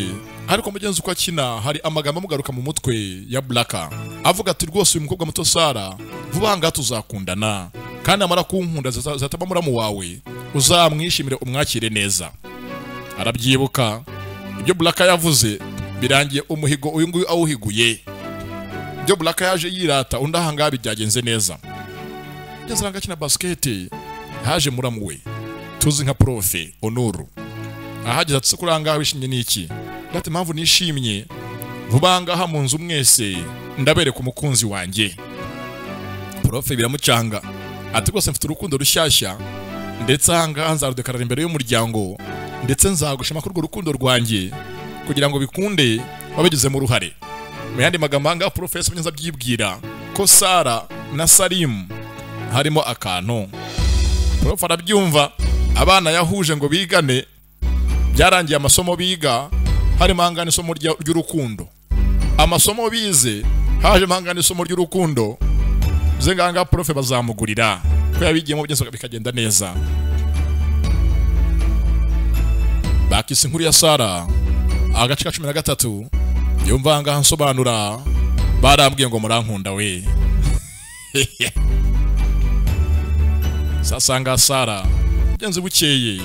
ariko mugenzi uko akina hari amagambo amugaruka mu mutwe ya Blaka avuga ati rwose uyu mukobwa muto Sara vuba ngaha tuzakundana, kandi amara kunkunda zataba muramu wawe uzamwishimire umwakire neza. Arabyibuka ibyo Blaka yavuze, birangiye umuhigo uyu nguyu awuhiguye. Ibyo Blaka yaje yirata undi ahangaha byagenze neza. Ngeze ahangaha akina basket haje muramu we tuzi nka profe Onuru. Ahageze ati kuri ahangaha wishimye niki? Ndati impamvu nishimye vuba ngaha mu nzu mwese ndabereka umukunzi wanjye. Profe biramucanga ati rwose mfite urukundo rushyashya, ndetse ahangaha nzarudekarara imbere y'umuryango, ndetse nzagushima ko urwo rukundo rwanjye kugira ngo bikunde wabigizemo uruhare. Mu yandi magambo ahangaha professor Munyanza abyibwira ko Sara na Salim harimo akantu. Prof arabyumva, abana yahuje ngo bigane, byarangiye amasomo biga harimo ahangaha isomo ry'urukundo. Amasomo bize haje ahangaha isomo ry'urukundo, bize nganga prof bazamugurira ko yabigiyemo byose bikagenda neza. Bakise inkuru ya Sara agace ka 13 yumva ngaha nsobanura barambwiye ngo murankunda we. Sasa nga Sara mugenzi bukeye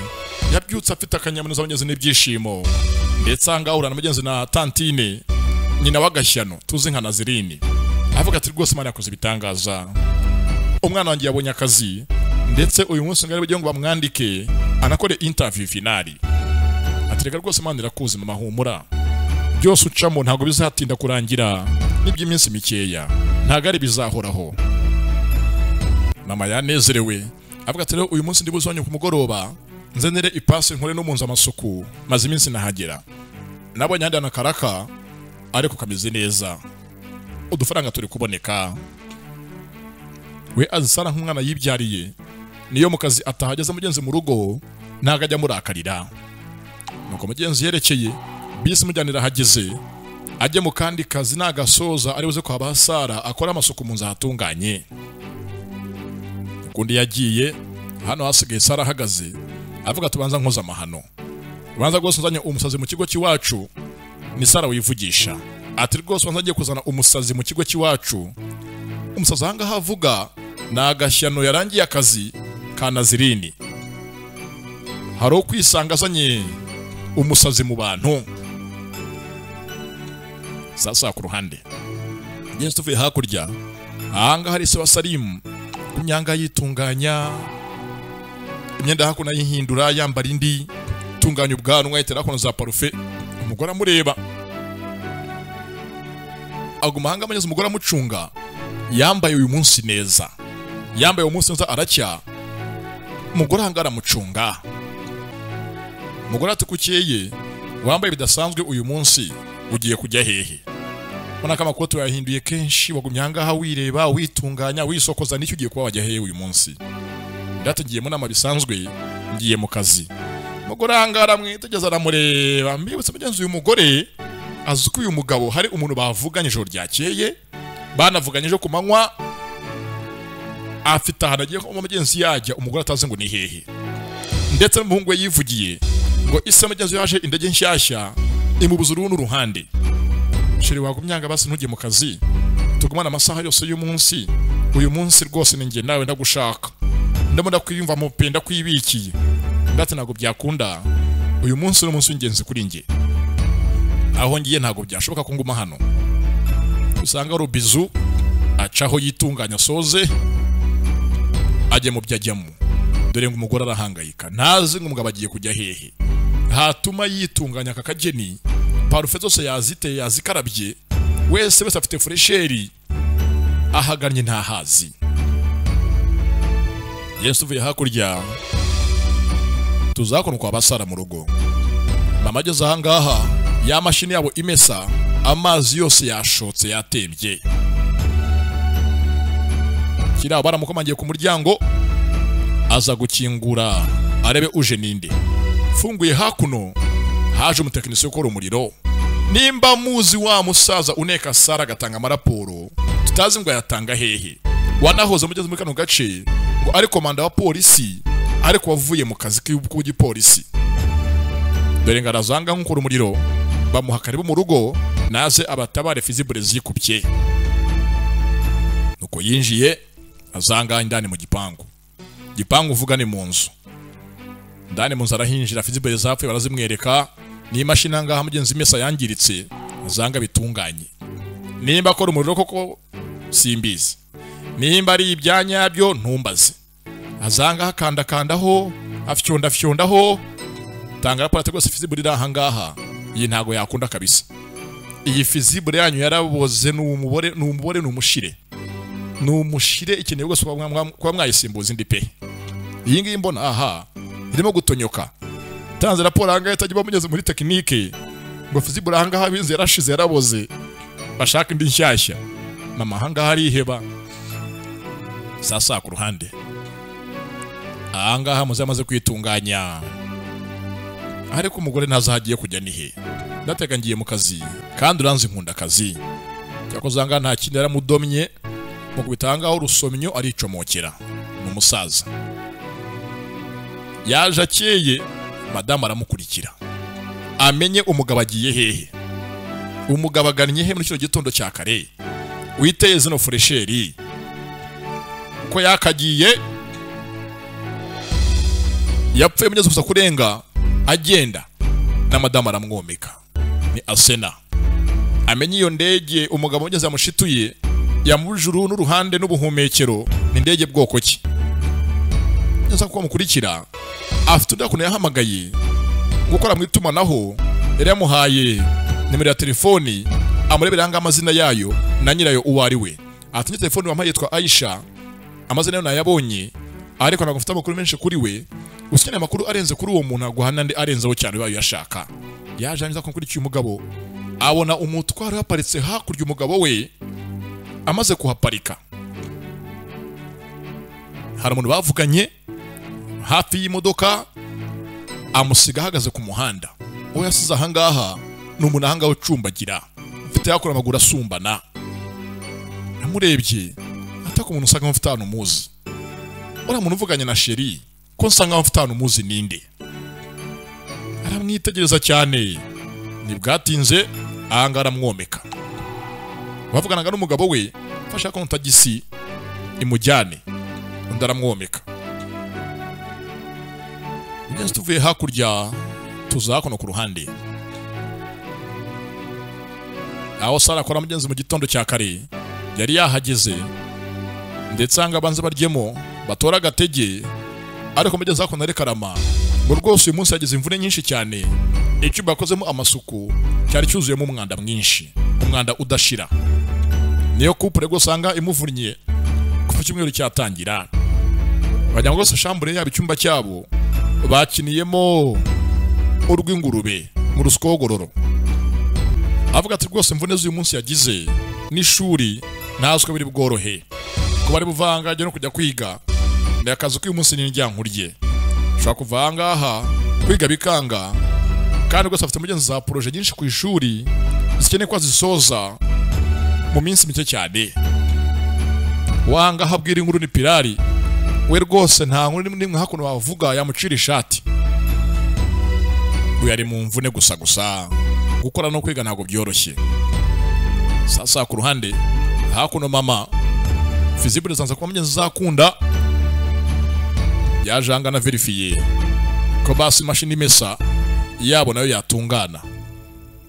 yabyutse afite akanyamuneza mugenzi n'ibyishimo, ndetse anga ahura na mugenzi na Tantine nyina w'agashyano tuzi nka Nazirini. Avuga ati rwose Imana yakoze ibitangaza, umwana wanjye yabonye akazi, ndetse uyu munsi ngari bagiye ngo bamwandike anakore interview finali. Atereka rwose Imana irakuzi mama humura, byose ucamo ntago bizatinda kurangira, n'iby'iminsi mikeya ntago ari bizahoraho. Mama yanezerewe avuga ati rero uyu munsi ndi buzonye ku mugoroba nzenere ipasi nkore no munzu amasuku, maze iminsi nahagera nabonye handi na karaka ariko kameze neza, udufaranga turi kuboneka. We azisara nk'umwana yibyariye, niyo mu kazi atahageze mugenzi mu rugo ntago ajya murakarira. Nuko mugenzi yerekeye bisi mujyanira hageze ajye mu kandi kazi nagasoza ari buze kwa Sara akora amasuku mu nzu hatunganye. Ukundi yagiye hano hasigaye Sara ahagaze avuga tubanza nkoza amahano, ubanza rwose nzanye umusazi mu kigo cy'iwacu. Ni Sara wivugisha ati rwose ubanza ngiye kuzana umusazi mu kigo cy'iwacu. Umusazi ahangaha avuga ni agashyano yarangiye akazi ka Nazirini, hari ukwisanga azanye umusazi mu bantu. Sasa ku ruhande Yesu tuvuye hakurya ahangaha hari se wa Salimu kunyanga yitunganya imyenda hakuno yihindura yambara indi, tunganya ubwanwa yitera hakuno za parufe. Umugore amureba aguma ahangaha amugeze, umugore amucunga yambaye uyu munsi neza, yambaye uyu munsi neza aracya. Umugore ahangaha aramucunga, umugore ati kukeye wambaye bidasanzwe uyu munsi ugiye kujya hehe? Ubona ko amakoto yahinduye kenshi, wagumye ahangaha wireba witunganya wisokoza, nicyo ugiye kuba wajya hehe uyu munsi? Ndategiye mu nama bisanzwe, ngiye mu kazi. Umugore ahangara amwitegeza aramureba. Mbibutse mugenzi, uyu mugore azi ko uyu mugabo hari umuntu bavuganye ijoro ryakeye, banavuganye ejo ku manywa, afite ahantu agiye kuba mugenzi yajya, umugore atazi ngo ni hehe. Ndetse n'umuhungu we yivugiye ngo ise mugenzi yaje indege nshyashya imubuza uruhu n'uruhande. Chéri, wagumyanga basi ntujye mu kazi, tugumane amasaha yose y'umunsi. Uyu munsi rwose ni njye nawe, ndagushaka, ndimo ndakwiyumva mu pe, ndakwibikiye. Ndetse ntabwo byakunda, uyu munsi ni umunsi w'ingenzi kuri njye, aho ngiye ntabwo byashoboka ko nguma hano. Usanga rubizu acaho yitunganya soze ajye mu byo ajyamo. Dore ngo umugore arahangayika, ntazi ngo umugabo agiye kujya hehe hatuma yitunganya aka kageni. Parufe zose yaziteye, yazikarabye, wese wese afite fraîcheur, ahagannye ntahazi. Yesu uvuye hakurya tuzakona kwa basara mu rugo. Mama ageze ahangaha, ya mashini yabo imesa amazi yose yashotse, yatembye. Kiriya baramukomangiye ku muryango, aza gukingura arebe uje ninde. Funguye hakuno haje umutekinisiye ukora umuriro. Nimba muzi wa musaza uneka Sara agatanga amaraporo tutazi ngo yatanga hehe, wanahoze mugeze muri kano gace ngo ari komanda wa polisi, ariko wavuye mu kazi k'igipolisi. Dore ngo arazanga nk'ukora umuriro, bamuha karibu mu rugo naze abatabare fusible zikubye. Nuko yinjiye azanga indani mu gipangu. Gipangu uvuga ni mu nzu. Ndani mu nzu arahinjira, fusible zapfuye barazimwereka, ni imashini angaha mugenzi imesa yangiritse, azanga bitunganye. Nimba akora umuriro koko simbizi, nimba ari ibyanyabyo ntumbaze. Azanga akanda kandaho, afyonda fyondaho, tanga raporo rwose fusible iri ahangaha, iyi ntago yakunda kabisa. Iyi fusible yanyu yaraboze, n'umubore n'umubore n'umushire. N'umushire ikeneye rwose kuba mwayisimbuza indi pe. Iyi ngiyi mbona aha irimo gutonyoka. Tanze raporo ahangaha itajya bamugeze muri technique ngo fusible ahangaha binze yarashize yaraboze, bashaka indi nshyashya. Mama ahangaha ariheba. Sasa ku ruhande ahangaha muze amaze kwitunganya, ariko umugore ntazahagiye kujya ni he. Ndatega ngiye mu kazi kandi uranzi nkunda akazi. Cyakoze ahangaha nta kindi yaramudomye mu kubitangaho urusomyo aricomokera. Ni umusaza yaje akeye, madamu aramukurikira amenye umugabo agiye hehe, umugabo agannye he muri kino gitondo cya kare, witeye zino fraîcheur uko yakagiye. Yapfuye mugeze gusa kurenga agenda na madamu aramwomeka. Ni Asena amenye iyo ndege umugabo mugeze yamushituye, yamujuru n'uruhande n'ubuhumekero, ni indege bwoko ki? Nza kuko mukurikira afite undi kuntu yahamagaye gukora mu itumanaho, yari yamuhaye nimero ya telefoni amurebera hanga amazina yayo na nyirayo uwo ari we. Ati telefoni wampaye yitwa Aisha, amazina yayo nayabonye, ariko ntabwo mfite amakuru menshi kuri we. Usikeneye amakuru arenze kuri uwo muntu aguhana ndi arenzeho cyane ubaye uyashaka. Yaje anza kumukurikiye umugabo, abona umutwaro yaparitse hakurya umugabo we amaze kuhaparika. Hari umuntu bavuganye hafi y'imodoka, amusiga ahagaze ku muhanda. Uwo yasize ahangaha ni umuntu ahangaha ucumbagira, mfite yakora amaguru asumbana. Namurebye ataka umuntu usanga mfite ahantu muzi. Uriya muntu uvuganye na chéri ko nsanga mfite ahantu muzi ninde? Aramwitegereza cyane, ntibwatinze ahangaha aramwomeka. Bavuganaga n'umugabo we, fasha ko tagisi imujyane, undi aramwomeka. Mugenzi tuvuye hakurya tuza hakuno ku ruhande aho Sara akora. Mugenzi mu gitondo cya kare yari yahageze, ndetse anga abanze baryemo batora agatege. Ariko mugenzi hakuno ari karama ngo rwose uyu munsi yagize imvune nyinshi cyane, icyumba yakozemo amasuku cyari cyuzuyemo umwanda mwinshi, umwanda udashira. Niyo couple rwose usanga imuvunnye kuva icyumweru cyatangira. Bajya ngo rwose chambre yabo, icyumba cyabo bakiniyemo urw'ingurube mu ruskogororo. Avuga ati rwose imvune z'uyu munsi yagize n'ishuri ntaziko biri bworohe kuba ari buvanga ajya no kujya kwiga. Ni akazi k'uyu munsi n'indyankurye. Ushobora kuva aha ngaha kwiga bikanga, kandi rwose afite mugenzi za projet nyinshi ku ishuri zikeneye ko azisoza mu minsi mike cyane. Wanga habwira inkuru ni Pirari, we rwose nta nkuru nimwe hakuno bavuga yamucira ishati. Uyu ari mu mvune gusa gusa, gukora no kwiga ntabwo byoroshye. Sasa ku ruhande hakuno mama fizibule zanza kuba mugenzi zakunda, yaje angana verifiye ko basi mashini imesa yabo nayo yatungana.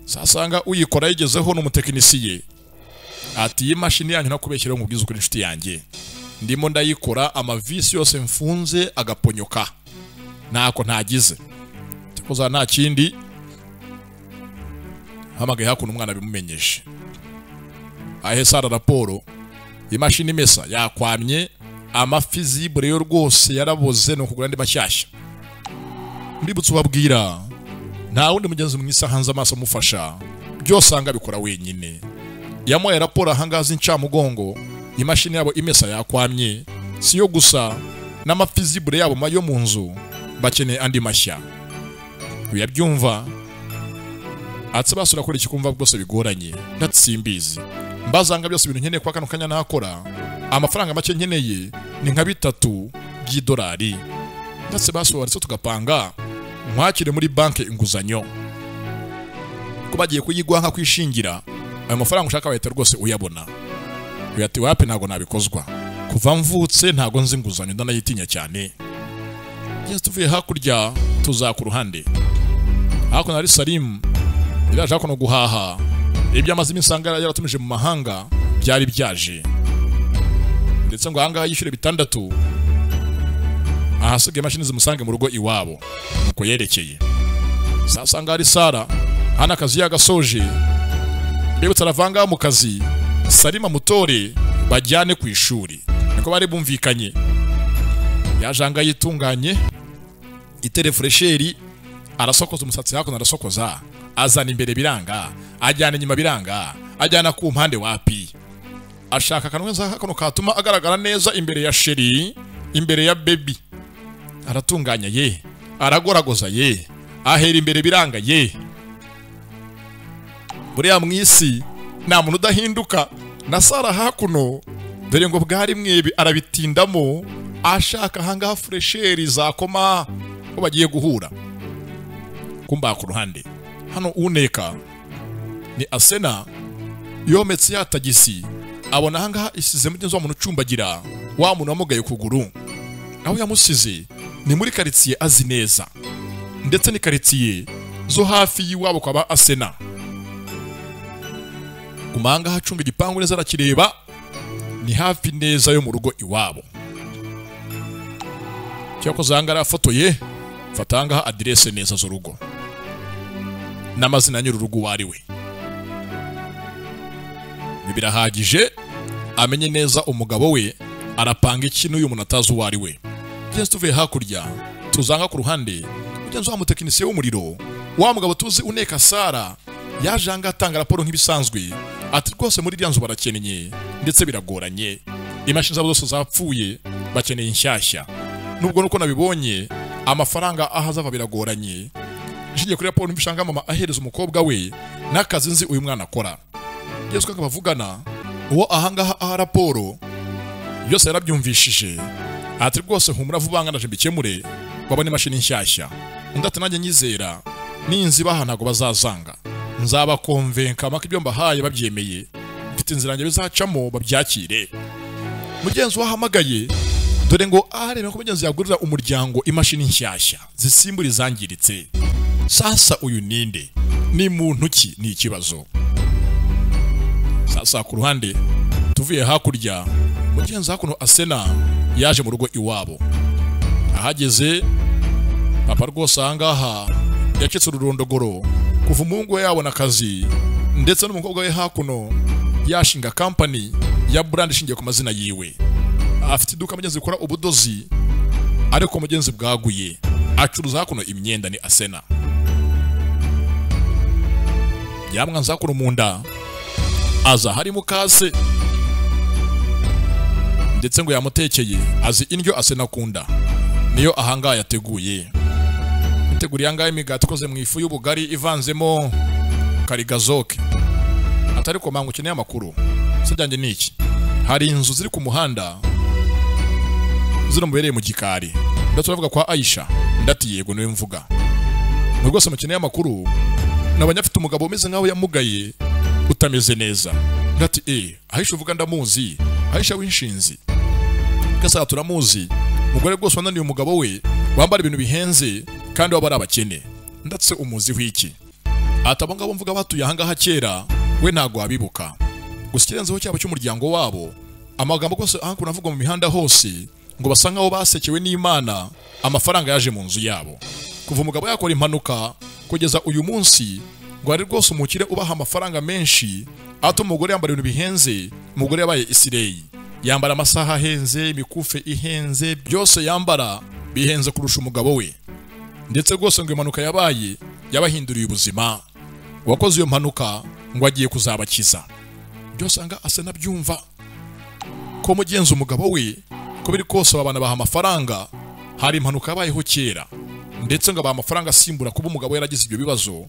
Sasanga uyikora yigezeho n'umutekinisiye ati iyi mashini yanyu nakubeshyira mu bwiza kuri inshuti yanjye, ndimo ndayikora amavisi yose mfunze agaponyoka nako ntagize tukoza nta kindi. Hamagaye hakuno umwana bimumenyeshe ahe sara raporo imashini imesa yakwamye, amafizibure yo rwose yaraboze no kugura andi mashyashya. Ndibutse ubabwira nta wundi mugenzi mwisa hanze amaso mufasha, byose anga bikora wenyine. Yamuhaye raporo ahangaza incamugongo, imashini yabo imesa yakwamye, siyo gusa n'amafizibure yabo mayo mu nzu bakeneye andi mashya. Uyabyumva atse basura kuri ikikumva bwose bigoranye ndatsimbizi mbazanga byose ibintu nkeneye kwa kano kanya nakora amafaranga make nkeneye ni nka 3 by'idolari, ndetse basura ndetse tugapanga nkwakire muri banke inguzanyo ko bagiye kuyigwa nka kwishingira ayo mafaranga ushaka bahita rwose uyabona. Uyati wapi ntago nabikozwa, kuva mvutse ntago nzi inguzanyo ndanayitinya cyane. Yes, tuvuye hakurya tuza ku ruhande hakuno ari Salim iraje hakuno guhaha ibyo amaze imisanga yaratumije mu mahanga byari byaje, ndetse ngo ahangaha yishyure 6 ahasigaye imashini zimusange mu rugo iwabo nuko yerekeye. Sasanga ari Sara hana akazi yagasoje, mbibutsa aravanga mu kazi Salima mutore bajyane ku ishuri niko bari bumvikanye. Yajanga yitunganye itere fresheri arasokoza umusatsi hakuno arasokoza azana imbere biranga ajyana inyuma biranga ajyana ku mpande wapi, ashaka akantu hakuno katuma agaragara neza imbere ya sheri imbere ya baby. Aratunganya ye aragoragoza ye ahera imbere biranga ye. Buriya mwisi nta muntu udahinduka na Sara hakuno dore ngo bwari mwebi arabitindamo ashaka ahangaha fresheri zakoma ko bagiye guhura. Kumba ku ruhande hano uneka ni Asena yometse ya tagisi abona ahangaha isize mugenzi wa muntu ucumbagira wa muntu wamugaye kuguru, aho yamusize ni muri quartier azi neza, ndetse ni quartier zo hafi yiwabo kwa Asena. Kumanga hacunga igipangu neza arakireba ni hafi neza yo mu rugo iwabo. Cyakoze ahangaha arafotoye fatanga adresse neza z'urugo n'amazina nyiri urugo wari we. Birahagije amenye neza umugabo we arapanga iki n'uyu muntu atazi uwo ari we. Just tuvuye hakurya tuzanga ku ruhande mugenzi wa mutekinisiye w'umuriro wa mugabo tuzi uneka Sara yaje anga atanga raporo nk'ibisanzwe ati rwose muri ryanzu barakennye ndetse biragoranye, imashini zabo zose zapfuye bakeneye inshyashya, nubwo nuko nabibonye amafaranga ahazava biragoranye. Nshingiye kuri raporo mbishanga mama ahereza umukobwa we n'akazi nzi uyu mwana akora. Yesu akabavugana uwo ahangaha aha raporo byose yarabyumvishije ati rwose humura vuba nganaje mbikemure babone imashini nshyashya. Undi ati nanjye nyizera ninzibaha ntago bazazanga, nzabakonvenka maka ibyo mbahaye babyemeye, mfite inzira yanjye bizacamo babyakire. Mugenzi wahamagaye dore ngo arebe ko mugenzi yagurira umuryango imashini nshyashya zisimbura izangiritse. Sasa uyu ninde ni muntu ki? Ni ikibazo. Sasa ku ruhande tuvuye hakurya mugenzi hakuno Asena yaje mu rugo iwabo. Ahageze papa rwose ahangaha yacitse ururondogoro kuva umuhungu we yabona akazi ndetse n'umukobwa we hakuno yashinga company ya brand ishingiye ku mazina yiwe. Afite iduka mugenzi rikora ubudozi ariko mugenzi bwaguye acuruza hakuno imyenda ni Asena. Yamwanza hakuno mu nda aza hari mukase Ndetse ngo yamutekeye azi indyo Asena akunda, niyo ahangaha yateguye. Iteguriye ahangaha imigati ikoze mu ifu y'ubugari ivanzemo karigazoke. Atari ko mangu ukeneye amakuru se byanjye ni iki? Hari inzu ziri ku muhanda zino mubereye mu gikari. Ndetse uravuga kwa Aisha? Ndati yego niwe mvuga. Mu rwose mukeneye amakuru, nabonye afite umugabo umeze nkaho yamugaye utameze neza. Ndati Aisha uvuga ndamuzi, Aisha w'inshinzi. Kasa turamuzi, umugore rwose wananiye umugabo we wambara ibintu bihenze kandi waba ari abakene. Ndatse umuzi w'iki? Atabo ngabo mvuga batuye ahangaha kera we ntago wabibuka. Gusa ikirenzeho cyabo cy'umuryango wabo, amagambo rwose ahakuno avugwa mu mihanda hose ngo basa nkaho basekewe n'Imana, amafaranga yaje mu nzu yabo. Kuva umugabo yakora impanuka kugeza uyu munsi ngo ari rwose umukire ubaha amafaranga menshi, atuma umugore yambara ibintu bihenze. Umugore yabaye Isireyi, yambara amasaha ahenze, imikufe ihenze, byose yambara bihenze kurusha umugabo we. Ndetse rwose ngo impanuka yabaye yabahinduriye ubuzima. Uwakoze iyo mpanuka ngo agiye kuzabakiza. Byose anga asa nabyumva ko mugenzi umugabo we ko biri kose abana baha amafaranga, hari impanuka yabayeho kera, ndetse ngo abaha amafaranga asimbura kuba umugabo yaragize ibyo bibazo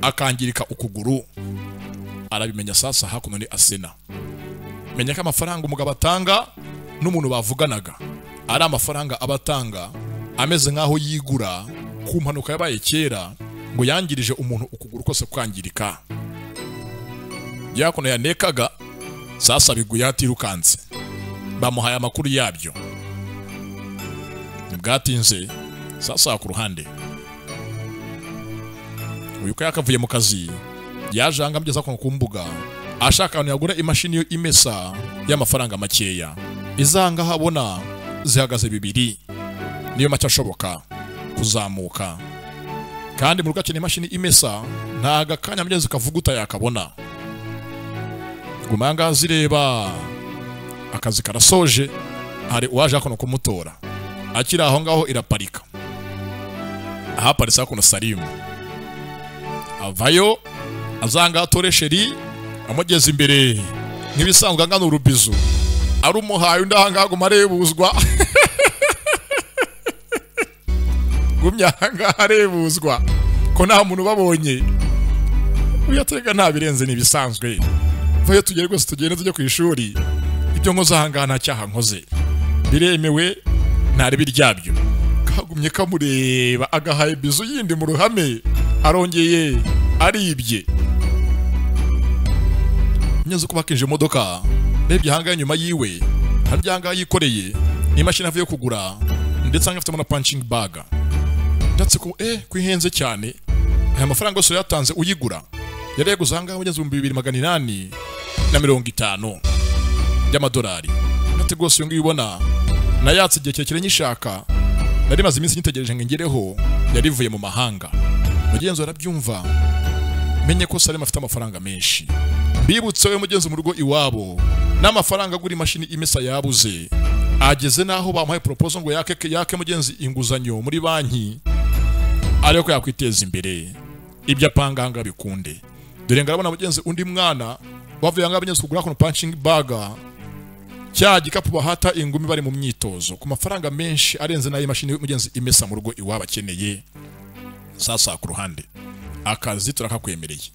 akangirika ukuguru. Arabimenya sasa hakuno ni Asena. Menya ko amafaranga umugabo atanga n'umuntu bavuganaga ari amafaranga abatanga ameze nkaho yigura ku mpanuka yabaye kera ngo yangirije umuntu ukuguru kose kwangirika. Yakono yanekaga sasa biguye atirukanse, bamuhaye amakuru yabyo. Nibwatinze sasa ku ruhande uyu ko yakavuye mu kazi yaje anga amugeza ku mbuga ashaka ahantu yagura imashini yo imesa y'amafaranga makeya. Izanga habona zihagaze 2 niyo make ashoboka kuzamuka, kandi mu rugo akeneye imashini imesa ntaga kanya mugeze kavuguta yakabona. Gumanga zireba akazi karasoje, hari uwaje akono kumutora akiri aho ngaho iraparika. Ahaparitse hakuno Salimu avayo azanga atore sheri amugeze imbere nk'ibisanzwe angana urubizu arumuhaye undi ahangaha aguma arebuzwa. Gumya ahangaha arebuzwa ko nta muntu babonye. Uyatega nta birenze nibisanzwe. Vayo tugere rwose tugende tujye ku ishuri, ibyo nkoze ahangaha nta cyaha nkoze biremewe nta ribi ryabyo. Kagumye kamureba agahaye bizu yindi mu ruhame arongeye aribye. Nyenze ko bakinje imodoka rebye ahangaha nyuma yiwe hari ahangaha yikoreye n'imashini avuye kugura, ndetse afite na punching bag. Ndatse ko kwihenze cyane aya mafaranga yose yatanze uyigura yari yaguze ahangaha ugeze 2850 by'amadolari. Ndate rwose iyo ngiyo ubona nayatse igihe kirekire nyishaka, nari maze iminsi nyitegereje ngo ngereho, yarivuye mu mahanga. Mugenzi arabyumva menye ko Salima afite amafaranga menshi. Bibutse we mugenzi mu rugo iwabo n'amafaranga agura imashini imesa yabuze, ageze naho bamuhaye proposal ngo yake mugenzi inguzanyo muri banki ariko yakwiteza imbere ibyo apanga hanga bikunde. Dore ngarabona mugenzi undi mwana bavuye hanga mugenzi kugura kono punching bag cya gikapu bahata ingumi bari mu myitozo ku mafaranga menshi arenze nayo imashini mugenzi imesa mu rugo iwabo akeneye. Sasa ku ruhande akazi turakakwemereye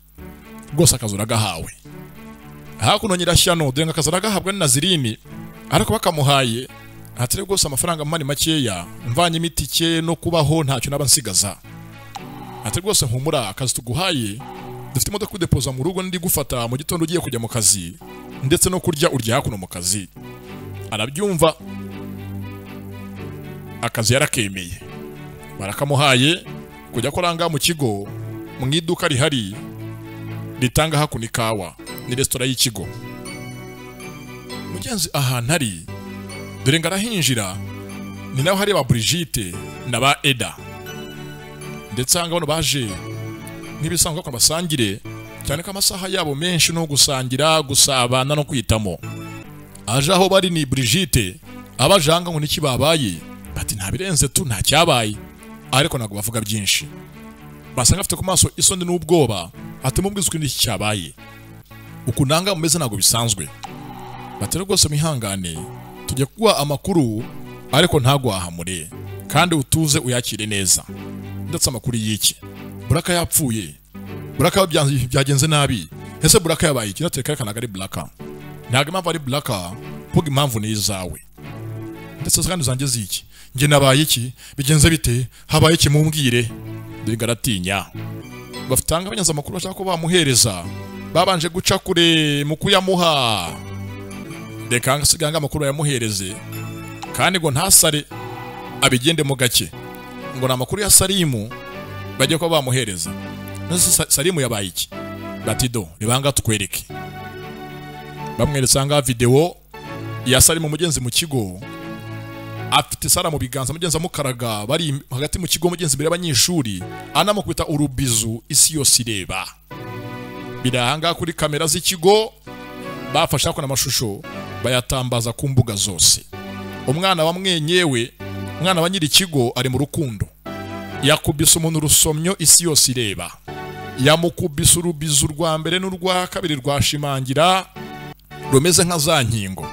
rwose akazi uragahawe. Hakuno nyirashyano dore akazi aragahabwa ni Nazirini ariko bakamuhaye atari rwose amafaranga mani makeya mvanye imitike no kubaho ntacyo naba nsigaza. Ati rwose nkumura akazi tuguhaye dufite imodoka kudepoza mu rugo ndi gufata mu gitondo ugiye kujya mu kazi ndetse no kurya urya hakuno mu kazi. Arabyumva akazi yarakemeye barakamuhaye kujya koranga mu kigo mu iduka rihari ritanga hakuno ikawa ni restaurant y'ikigo. Mugenzi ahantu ari dore ngarahinjira ni naho hari ba Brigitte na ba Eda, ndetse hanga bano baje nk'ibisanzwe ko basangire cyane ko amasaha yabo menshi no gusangira gusabana no kwitamo. Aje aho bari ni Brigitte abajanga ngo niki babaye, bati nta birenze tu nta cyabaye, ariko ntabwo bavuga byinshi. Basanga afite ku maso isoni n'ubwoba, ati mubwize uko niki cyabaye, ukunanga mumeze ntabwo bisanzwe. Bati rwose mwihangane Tujye kuguha amakuru ariko ntagwahamure kandi utuze uyakire neza. Ndetse amakuru y'iki? Buraka yapfuye. Buraka byagenze nabi. Ese Buraka yabaye iki? Nateka kanaga ari Buraka. Ntago impamvu ari Buraka, vuga impamvu ni izawe. Ndetse kandi zanjye ziki? Nge nabaye iki? Bigenze bite? Habaye iki mumbwire? Dore garatinya. Bafitanga abanyaza amakuru bashaka ko bamuhereza. Babanje guca kure mu kuyamuha. Reka ngasiganga amakuru yamuhereze. Kandi ngo ntasare abigende mu gake. Ngo namakuru ya Salimu bajye ko bamuhereza. Nase Salimu yabaye iki? Batido ribanga tukwereke. Bamweretse nga video ya Salimu mugenzi mu kigo. Afite Sara mu biganza mugenzi amukaraga bari hagati mu kigo mugenzi imbere y'abanyeshuri anamukubita urubizu isi yose ireba. Birahanga kuri kamera z'ikigo bafasha ko namashusho bayatambaza ku mbuga zose. Umwana wa mwenyewe, umwana wa nyiri kigo ari mu rukundo. Yakubise umuntu rusomyo isi yose ireba. Yamukubise urubizu rwa mbere n'urwa kabiri rwashimangira rumeze nka za nkingo.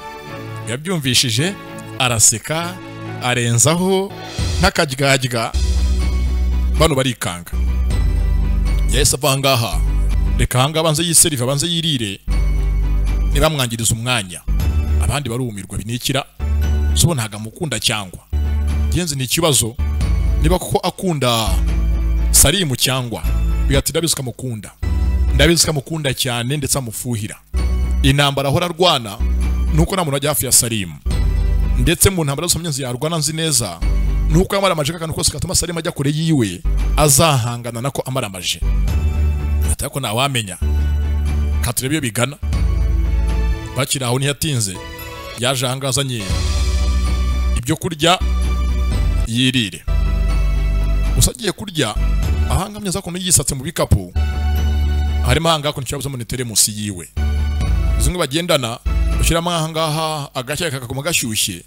Yabyumvishije araseka arenzaho n'akaryarya bano barikanga. Yahise ava ngaha, reka hanga abanze yiserive abanze yirire ntibamwangiriza umwanya. Abandi barumirwa binikira so ntaga mukunda cyangwa genzi ni ikibazo niba koko akunda Salimu cyangwa bigati ndabizi kamukunda, ndabizi kamukunda cyane ndetse amufuhira. Intambara ahora arwana nuko nta muntu ajya hafi ya Salimu, ndetse mu ntambara zose munyenzi yarwana nzi neza nuko yamara amaje akantu kose katuma Salimu ajya kure yiwe azahangana nako amara amaje. Atako nawamenya katurebe bigana. Bakira aho ntiyatinze yaje ahangazanye ibyo kurya yirire. Usagiye kurya ahangamye za kuntu yisatse mu bikapu harimo ahanga kuntu cyabuze mu teremusi yiwe. Zimwe bagendana ushyiramo ahangaha agashya kakaguma gashyushye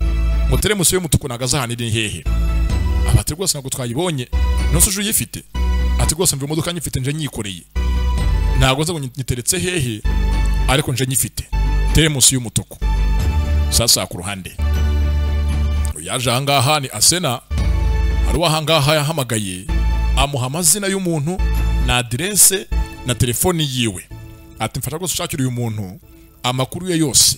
mu teremusi y'umutuku nagazahani ni hehe. Abati rwose ntabwo twayibonye nose uje uyifite. Ati rwose mve imodoka nyifite nje nyikoreye, ntabwo nza ngo nyiteretse hehe ariko nje nyifite teremusi y'umutuku. Sasa ku ruhande yaje ahangaha ni Asena. Hari ahangaha yahamagaye amuha amazina y'umuntu na adresse na telefoni yiwe. Ati mfasha rwose ushakira uyu muntu amakuru ye yose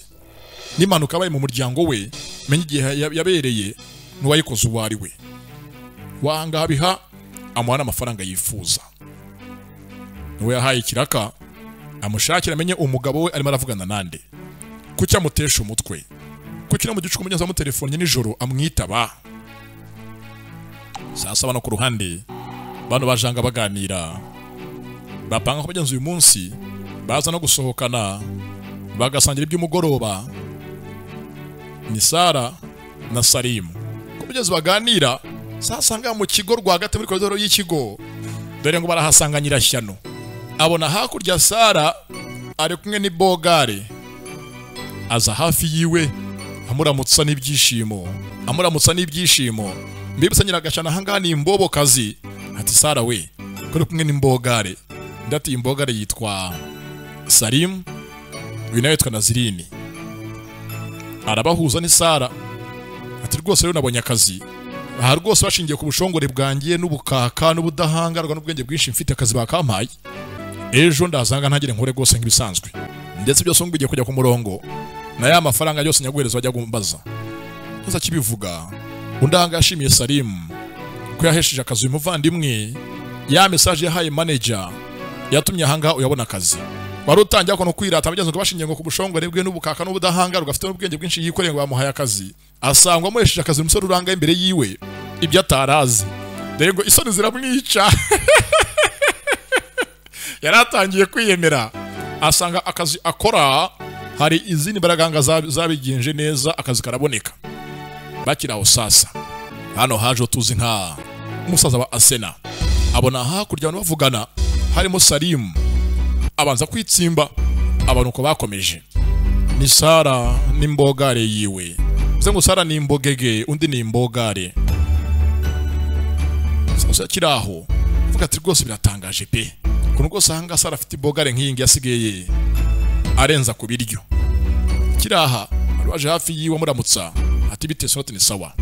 n'impanuka abaye mu muryango we, menye igihe yabereye n'uwayikoze uwo ari we. Wahangaha biha amuha n'amafaranga yifuza. Niwe yahaye ikiraka amushakira amenye umugabo we arimo aravugana nande, kuki amutesha umutwe, kuki no mu gicuku mugenzi amutelefonnye nijoro amwitaba. Sasa bano ku ruhande bano bajanga baganira bapanga ko bagenzi uyu munsi baza no gusohokana bagasangira iby'umugoroba. Ni Sara na Salimu ko bagenzi baganira. Sasa nga mu kigo rwagati muri koridoro y'ikigo dore ngo barahasanga nyirashyano. Abona hakurya Sara ari kumwe ni Bogare aza hafi yiwe amuramutsa n'ibyishimo, amuramutsa n'ibyishimo. Mbibutsa nyiragashana ahangaha ni imbobo kazi. Ati Sara we kuri kumwe n'imbogare. Ndati imbogare yitwa Salimu, uyu nawe yitwa Nazirini. Arabahuza ni Sara. Ati rwose rero nabonye akazi aha rwose bashingiye ku bushongore bwangiye n'ubukaka n'ubudahangarwa n'ubwenge bwinshi mfite akazi bakampaye. Ejo ndazanga ntagire nkore rwose nk'ibisanzwe, ndetse byose ngo bigiye kujya ku murongo na ya mafaranga yose nyaguhereza bajya gumbaza. Tuza kibivuga undanga yashimiye Salimu ko yahesheje akazi uyu muvandimwe. Ya message yahaye manager yatumye ahanga uyabona akazi. Wari utangiye ko no kwirata abagenzi ngo bashingiye ngo ku bushongore bwe n'ubukaka n'ubudahangarwa afite n'ubwenge bwinshi yikoreye ngo bamuhaye akazi. Asangwa amuhesheje akazi umusore uranga imbere yiwe ibyo atarazi. Dore ngo isoni ziramwica. Yaratangiye kwiyemera asanga akazi akora hari izindi baraganga zabigenje neza akazi karaboneka. Bakira aho sasa hano haje tuzi nka umusaza wa Asena abona hakurya abantu bavugana harimo Salimu abanza kwitsimba abantu ko bakomeje. Ni Sara n'imbogare yiwe. Bivuze ngo Sara ni imbogege undi ni imbogare. Sasa kiraho vuga ati rwose biratangaje pe kuntu rwose ahanga Sara afite imbogare nk'iyi ngiyi yasigaye arenza ku biryo. Kiraha Waje hafi yiwe muramutsa ati bite sonati ni sawa.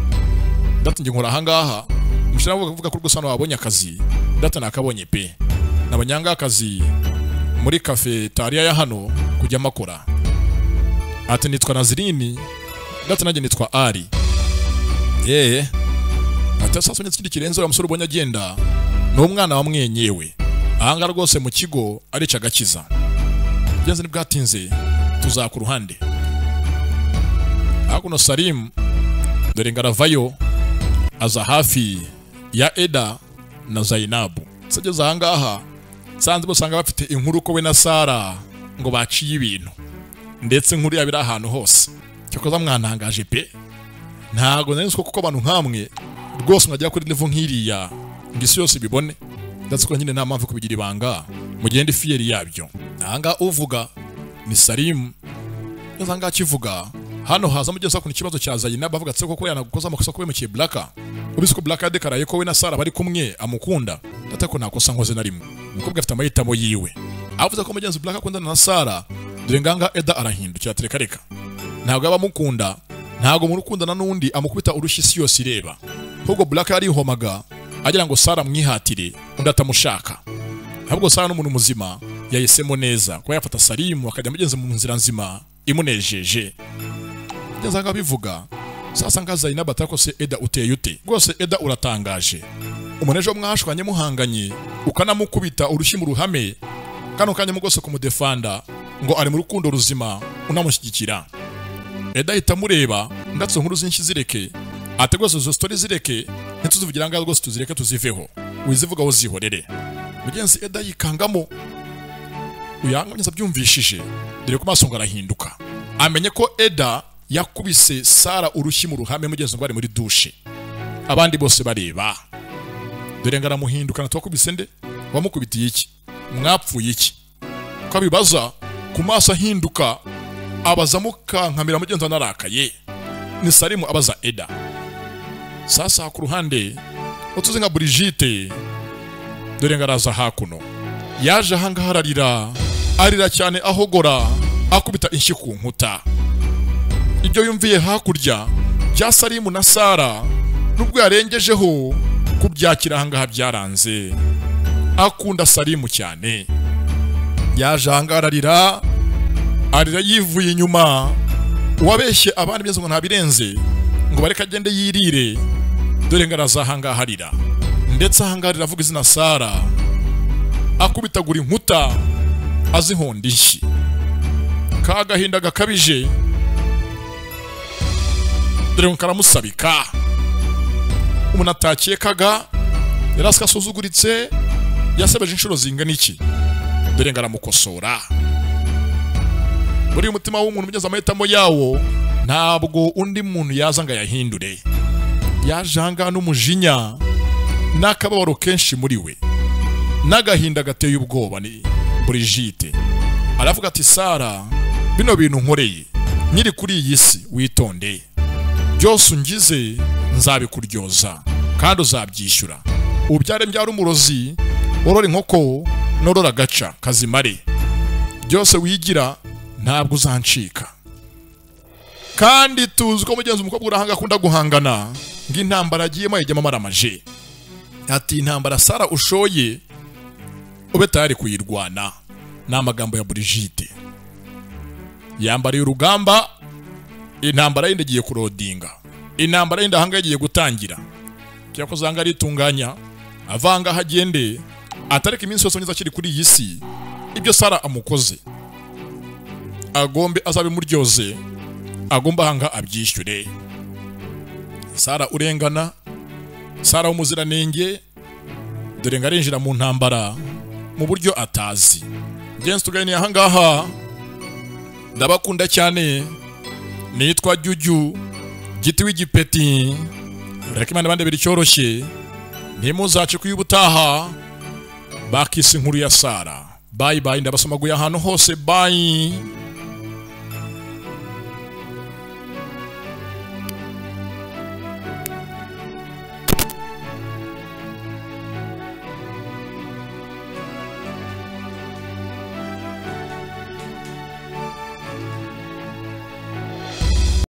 Ndati nge nkora ahangaha mushira kuvuga ko rwose hano wabonye akazi. Ndati nakabonye pe. Nabanyanga akazi muri cafetaria ya hano kujya makora. Ati nitwa Nazirini. Ndati nanjye nitwa Ari. Yeye. Ati sasa unye ikindi kirenze ura musore ubonye agenda ni umwana wa mwenyewe. Ahanga rwose mu kigo arica agakiza. Byanze nibwatinze tuzaka uruhande. Hakuno Salim dore ngaravayo aza hafi ya Eda na Zainabu. Sageze ahangaha sanze bosanga bafite inkuru ko we na Sara ngo baciye ibintu. Ndetse inkuru yabira ahantu hose. Cyokoza mwantangaje pe. Ntago nari nzi ko kuko abantu nkamwe rwose mwajya kuri level nkiriya ngisi yose bibone. Ndetse ko nyine nta mpamvu kubigira ibanga mugende fieri yabyo. Ahanga uvuga ni Salim. Yazanga akivuga hano haza mugeza ku kibazo cya Zainab bavuga tse koko yanagukoza amakosa ko bemukiye Blaka. Ubise ko Blaka yadekaraye ko we na Sara bari kumwe amukunda. Ndate ko nakosa nkoze na rimwe. Umukobwa afite amahitamo yiwe. Avuze ko mugenzi Blaka akundana na Sara dore nganga Eda arahindukira tereka reka. Ntabwo abamukunda, ntabwo mu rukundana n'undi amukubita urushyi isi yose ireba. Ahubwo Blaka yarihomaga agira ngo Sara mwihatire undi atamushaka. Ahubwo Sara n'umuntu muzima yahisemo neza ko yafata Salimu akajya mugenzi mu nzira nzima imunejeje. Ngeze bivuga sasa nga Zainab atakose Eda uteye ute. Rwose Eda uratangaje. Umunejo mwashwanye muhanganye ukanamukubita urushyi mu ruhame kano kanya mugose kumudefanda ngo ari mu rukundo ruzima unamushyigikira. Eda ahita mureba ndatse nkuru zinshi zireke ategose izo story zireke ntituzivugira ngaho rwose tuzireke tuziveho wizivuga aho zihorere. Mugenzi Eda yikangamo uyanga neza byumvishije dore ko maso ngarahinduka amenye ko Eda yakubise Sara urushyi mu ruhame mugenzi ngo ari muri douche abandi bose bareba. Dore ngaramuhinduka natwakubise nde wamukubitiye iki mwapfuye iki ko abibaza ku maso ahinduka abaza mukankamira mugenzi narakaye. Ni Salimu abaza Eda. Sasa ku ruhande utuze nka Brigitte dore ngaraza hakuno yaje ahangaha ararira arira cyane ahogora akubita inshyi ku nkuta. Ibyo yumviye hakurya bya Salimu na Sara nubwo yarengejeho kubyakira ahangaha byaranze. Akunda Salimu cyane. Yaje ahangaha ararira arira yivuye inyuma uwabeshye abandi byose ngo ntabirenze ngo bareke agende yirire. Dore ngaraza ahangaha arira ndetse ahangaha arira izina Sara akubitagura inkuta azihonda inshyi. Kagahinda gakabije dore ngo karamusabika. Umuntu atakekaga yarasika asuzuguritse yasebeje inshuro zingana iki. Dore ngaramukosora. Buri umutima w'umuntu ugeze amahitamo yawo ntabwo undi muntu yaza ngo ayahindure. Yaje ahangaha n'umujinya n'akababaro kenshi muri we n'agahinda gateye ubwoba. Ni Brigitte aravuga ati Sara bino bintu nkoreye nkiri kuri iyi si witonde byose ungize nzabikuryoza kandi uzabyishyura. Ubyare mbyara umurozi worora inkoko norora gaca kazimare byose wigira ntabwo uzancika. Kandi tuzi ko mugenzi umukobwa urahanga akunda guhangana ngo intambara agiyemo ayijyamo amaramaje. Ati intambara Sara ushoye ube tayari kuyirwana. Ni amagambo ya Brigitte. Yambariye urugamba intambara yindi igiye kurodinga. Intambara yindi ahanga igiye gutangira. Cyakoze ahanga aritunganya avanga hagende atareka iminsi yose neza akiri kuri iyi si ibyo Sara amukoze agombe azabimuryoze agomba ahanga abyishyure. Sara urengana Sara w'umuziranenge dore ngarinjira mu ntambara mu buryo atazi. Ngenzi tuganiriye ahangaha ndabakunda cyane. Nitwa Juju Giti w'igipeti. Reka Imana bande biri cyoroshye ntimuzace kuyubutaha bakisi inkuru ya Sara. Bye bye ndabasomaguye ahantu hose bye.